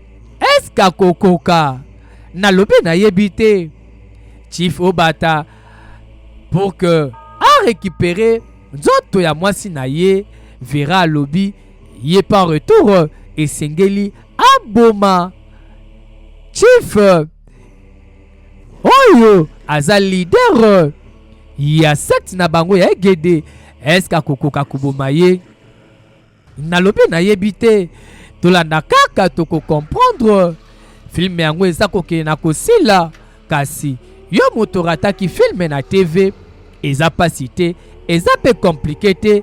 eske akokoka? Nalobi nayebi te. Chief Obata pour que a récupérer nzoto ya mwasi na ye, Vera alobi ye par retour esengeli aboma chief oyo aza leader ya secte na bango ya Egede. Eske akokoka koboma ye? Nalobi nayebi te. Tolanda kaka toko comprendre. Film yango eza kokende na kosila, kasi yo moto rataki film na TV eza pasi te, eza pe compliqué te.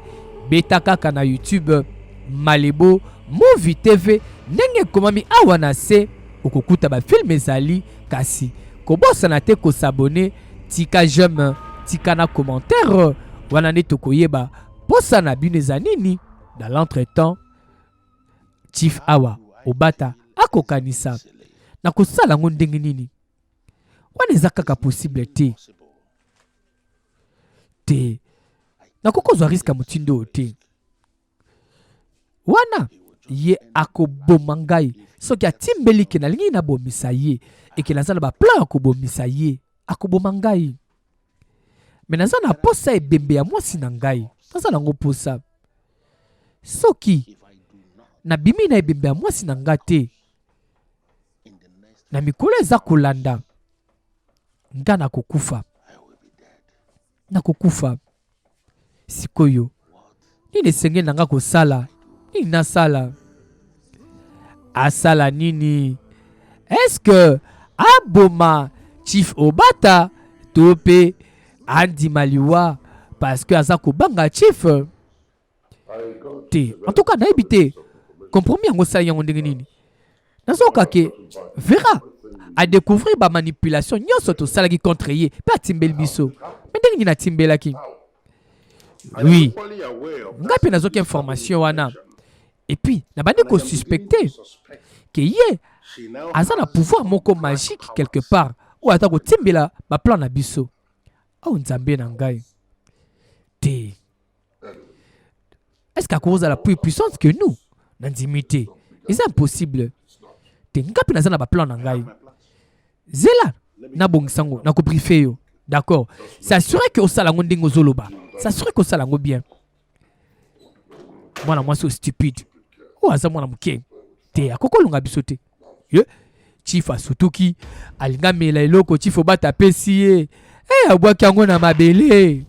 Beta kaka na YouTube Malebo Movie TV ndenge ekomami awa na se, okokuta ba film ezali, kasi kobosana te ko s'abonner, tika j'aime, tika na commentaire, wana nde tokoyeba posa na bino eza nini. Dans l'entretemps, Chief awa Obata akokanisa na kosala yango ndenge nini? Wana eza kaka possible te. Te, nakoki kozwa risque ya motindo oyo te. Wana ye akoboma ngai soki atimbeli ke nalingi nabomisa ye, eke naza na ba plan ya kobomisa ye, akoboma ngai. Me naza na posa ebembe ya mwasi na ngai, naza nango posa. Soki nabimi na ebembe ya mwasi na ngai te, na mikolo eza kolanda nga nakokufa, nakokufa. Sikoyo nini esengeli na nga kosala? Nini nasala? Asala nini? Est-ce que aboma Chief Obata to pe andima liwa parce que aza kobanga Chief? Te, en tout cas nayebi te compromis yango osali yango ndenge nini. Nazoyoka ke Vera a découvrir ba manipulation nyonso tosalaki contre ye pe atimbeli biso. Mais ndenge nini atimbelaki? Oui, ngai pe nazwaki information wana et puis nabandi ko suspecter ke ye aza na pouvoir moko magique quelque part oyo aza kotimbela ba plan na biso. Oh Nzambe na ngai te. Est-ce qu'akozala plus puissante que nous? Nandimi te. Eza impossible. Te nga pe naza na ba plan na ngai. Zela nabongisa yango, nakobriefe yo. D'accord. S'assurer que osala yango ndenge ozoloba. S'assurer que osala yango bien. Mwana mwasi oyo stupide. Oyo aza mwana moke. Te akoki kolonga biso te. Ye Chief asutuki, alinga amela eloko Chief Obata apesi ye. Eh, abwaki yango na mabele.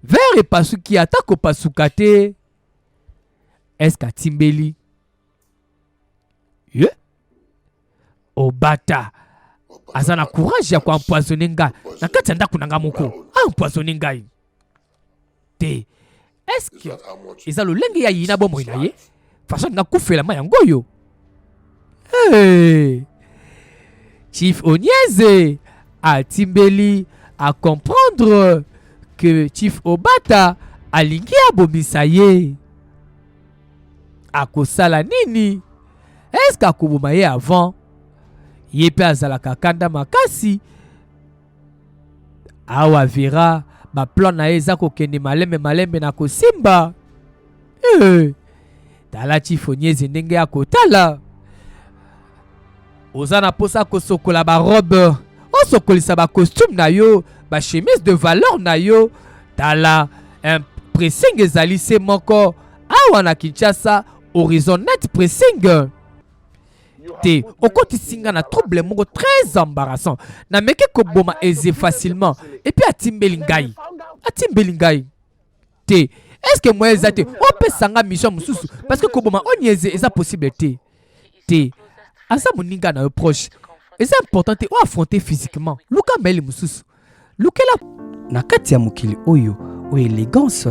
Verre epasuki ata kopasuka te. Est-ce qu'atimbeli? Ye Obata aza na courage ya koempoisonne nga na kati ya ndako na nga moko. Aempoisonne ngai te. Est-ce que eza lolenge ya yina bomoi na ye? Façon nga kufela ma yango oyo. Hey! Chief Onyeze atimbeli a comprendre que Chief Obata alingi abomisa ye. Akosala nini? Est-ce que akoboma ye avant? Ye pe azalaka kanda makasi. Awa Vera Ba plan na ye eza kokende malembe malembe na kosimba. Eh, tala Chief Onyeze ndenge ya kotala. Oza na posa kosokola ba robe, osokolisa ba costume na yo, ba chemise de valeur na yo. Tala, un pressing ezali se moko awa na Kinshasa, Horizon Net Pressing. Te, okotisi nga na trouble moko très embarrassant. Nameki koboma Eze facilement et puis atimbeli ngai, atimbeli ngai. Te, est ce que moyen eza te opesa nga mission mosusu? Parce que koboma Onyeze eza possible te. Te, aza moninga na yo proche, eza important te oaffronter physiquement. Luka mayele mosusu, lukela. Na kati ya mokili oyo, oyo élégance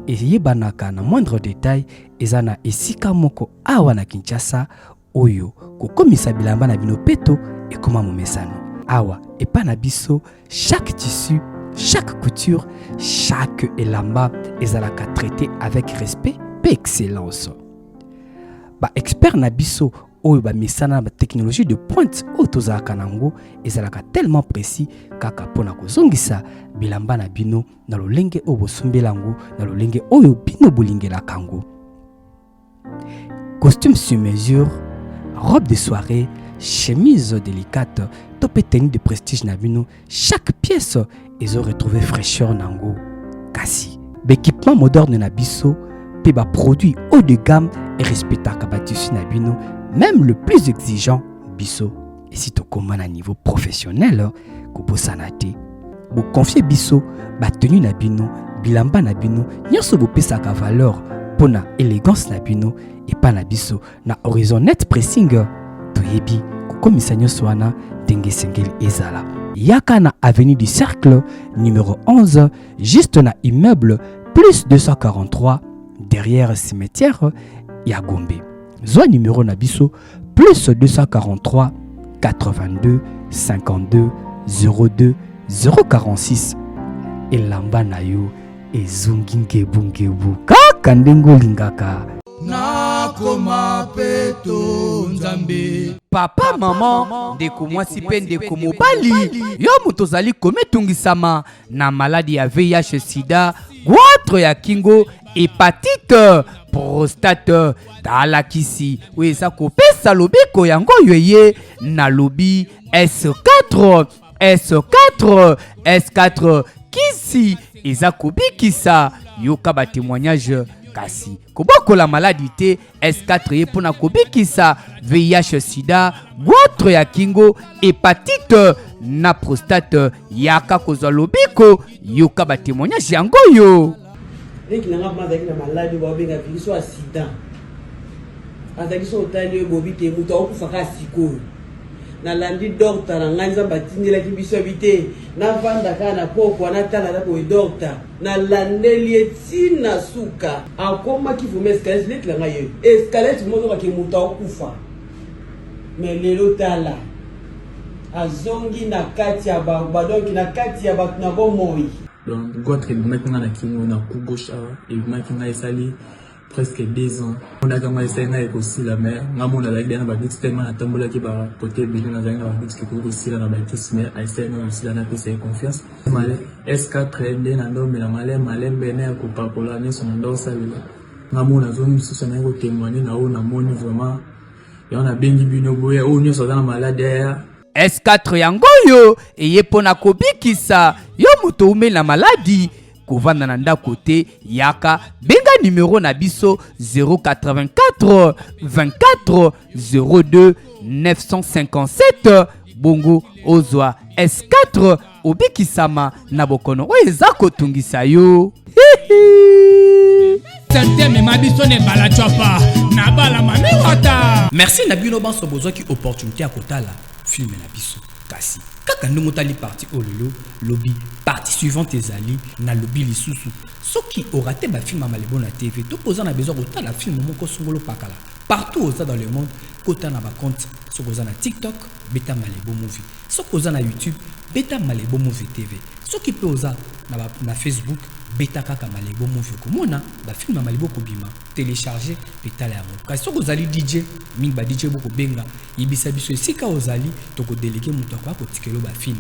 eyebanaka na moindre détail, eza na esika moko awa na Kinshasa oyo kokomisa bilamba na bino peto ekoma momesano. Awa epa na biso, chaque tissu, chaque couture, chaque elamba ezalaka traité avec respect mpe excellence. Baexpert na biso oyo bamesana na batechnologie de pointe oyo tozalaka nango ezalaka tellement précis kaka mpona kozongisa bilamba na bino na lolenge oyo bosombela yango, na lolenge oyo bino bolingelaka yango. Costume sur mesure, robe de soirée, chemise délicate to mpe tenue de prestige na bino, chaque pièce ezo retrouver fraîcheur nango. Kasi baéquipement moderne na biso mpe baproduit haut de gamme erespectaka batissu na bino, même le plus exigeant. Biso esi tokóma na niveau professionnel. Kobosana te, boconfier biso batenue na bino, bilamba na bino nyonso bopesaka valeur mpo na élégance na bino. Epa na biso na Horizon Net Pressing, toyebi kokomisa nyonso wana ndenge esengeli ezala. Yaka na avenue du Cercle numéro 11, juste na immeuble plus 243, derrière cimetière ya Gombe. Zwa numéro na biso: plus 243 82 52 02 046. Elamba na yo ezongi ngebungebu kaka ndenge olingaka. Nakoma peto, Nzambe. Papa, mama, ndeko mwasi mpe ndeko mobali, yo moto ozali komitungisama na maladi ya VIH sida, goitre ya kingo, hépatite, prostate, tala kisi oyo eza kopesa lobiko. Yango oyo eye nalobi S4, S4, S4, kisi eza kobikisa. Yoka batémoignage, kasi kobokola maladi te. S4 ye mpona kobikisa VIH sida, goitre ya kingo, hépatite na prostate. Yaka kozwa lobiko, yoka batémoignage yango oyo. Leki na nga mpe azalaki na maladi oyo baobenga virus oyo ya sida. Azalaki so otali oyo bobi te, moto akokufa kaka sikoyo. Nalandi docteur na ngai, Nzambe atindelaki biso abi te, navanda kaka na pokwa, natala na boye docteur, nalandeli ye ntina suka, akomaki vraiment escalette. Leki na ngai ye escalette mozokake, moto akokufa. Mais lelo tala, azongi na kati ya badonki, na kati ya bato na bomoi. Donc goitre ebimaki nga na kingo, na cou gauche awa. Ebimaki ngai esali presque 2 ans. Monaka ngai esali ngai ekosila, mais nga mona azalaki na badoute tellement natambolaki bakote ebele, nazalaki na badoute ekoki kosila na bakisi, mais esali ngai kosila. Napesa ye confiance. S4 nde na ndomela malembe malembe na ya kopakola nyonso na ndo osalela. Nga mona azongi lisusu, naye kotémoigner na oyo namoni. Vraiment, yango nabengi bino boye, oyo nyonso aza na maladi aya. S4 yango oyo eye mpo na kobikisa yo moto umeli na maladi. Kovanda na ndako te, yaka, benga numero na biso 084 24 02 957, bongo ozwa S4, obikisama na bokono oyo eza kotungisa yo. Sante mema biso na ebala cwapa na bala mami wata. Merci na bino banso bozwaki opportunité ya kotala film na biso. Kasi kaka ndenge otali partie oyo lelo, lobi partie suivante ezali. Nalobi lisusu, soki orater bafilm ya Malebo na TV to mpo oza na besoin kotala film moko songolo pakala, partout oza dans le monde, kota na bacompte. Soki oza na TikTok, beta Malebo Movie. Soki oza na YouTube, beta Malebo Movie TV. Soki mpe oza na Facebook, beta kaka Malebo Movie, okomona bafilm ya Malebo kobima. Télécharge mpe tala yango. Kasi soki ozali DJ, mingi ba DJ bokobenga, yebisa biso esika ozali, tokodéléguer moto akoya kotikela bafilm.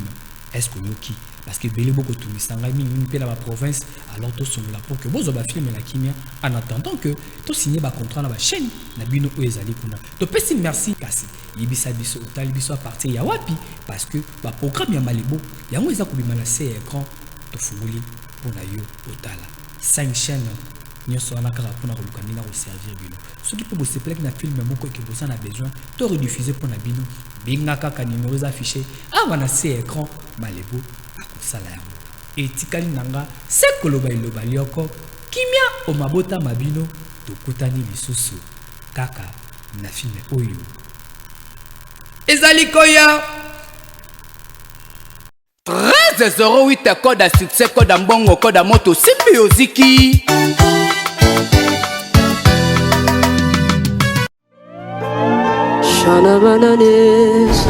Est ce que oyoki? Parce que ebele bokotungisa ngai mingi mingi mpe na baprovince. Alors tosolola pour que bozwa bafilme na kimia, en attendant que tosigne bacontrat na bachaîne na bino oyo ezali kuna. Topesi merci. Kasi yebisa biso otali biso à partir ya wapi, parce que baprogramme ya Malebo yango eza kobima na se ya écran. Tofungoli mpo na yo otala 5 chaîne nyonso wana kaka mpona koluka ndenge akoservir bino. Soki mpe bosepelaki na filme moko eke boza na besoin to rediffuser mpo na bino, benga kaka numero eza affiché awa na se ya écran. Malebo akosala yango. Etikali na nga se koloba eloba lioko: kimia o mabota ma bino. Tokutani lisusu kaka na filme oyo ezali koya. 1308, code ya succès, code ya mbongo, code ya moto, simbi oziki. Shana manane.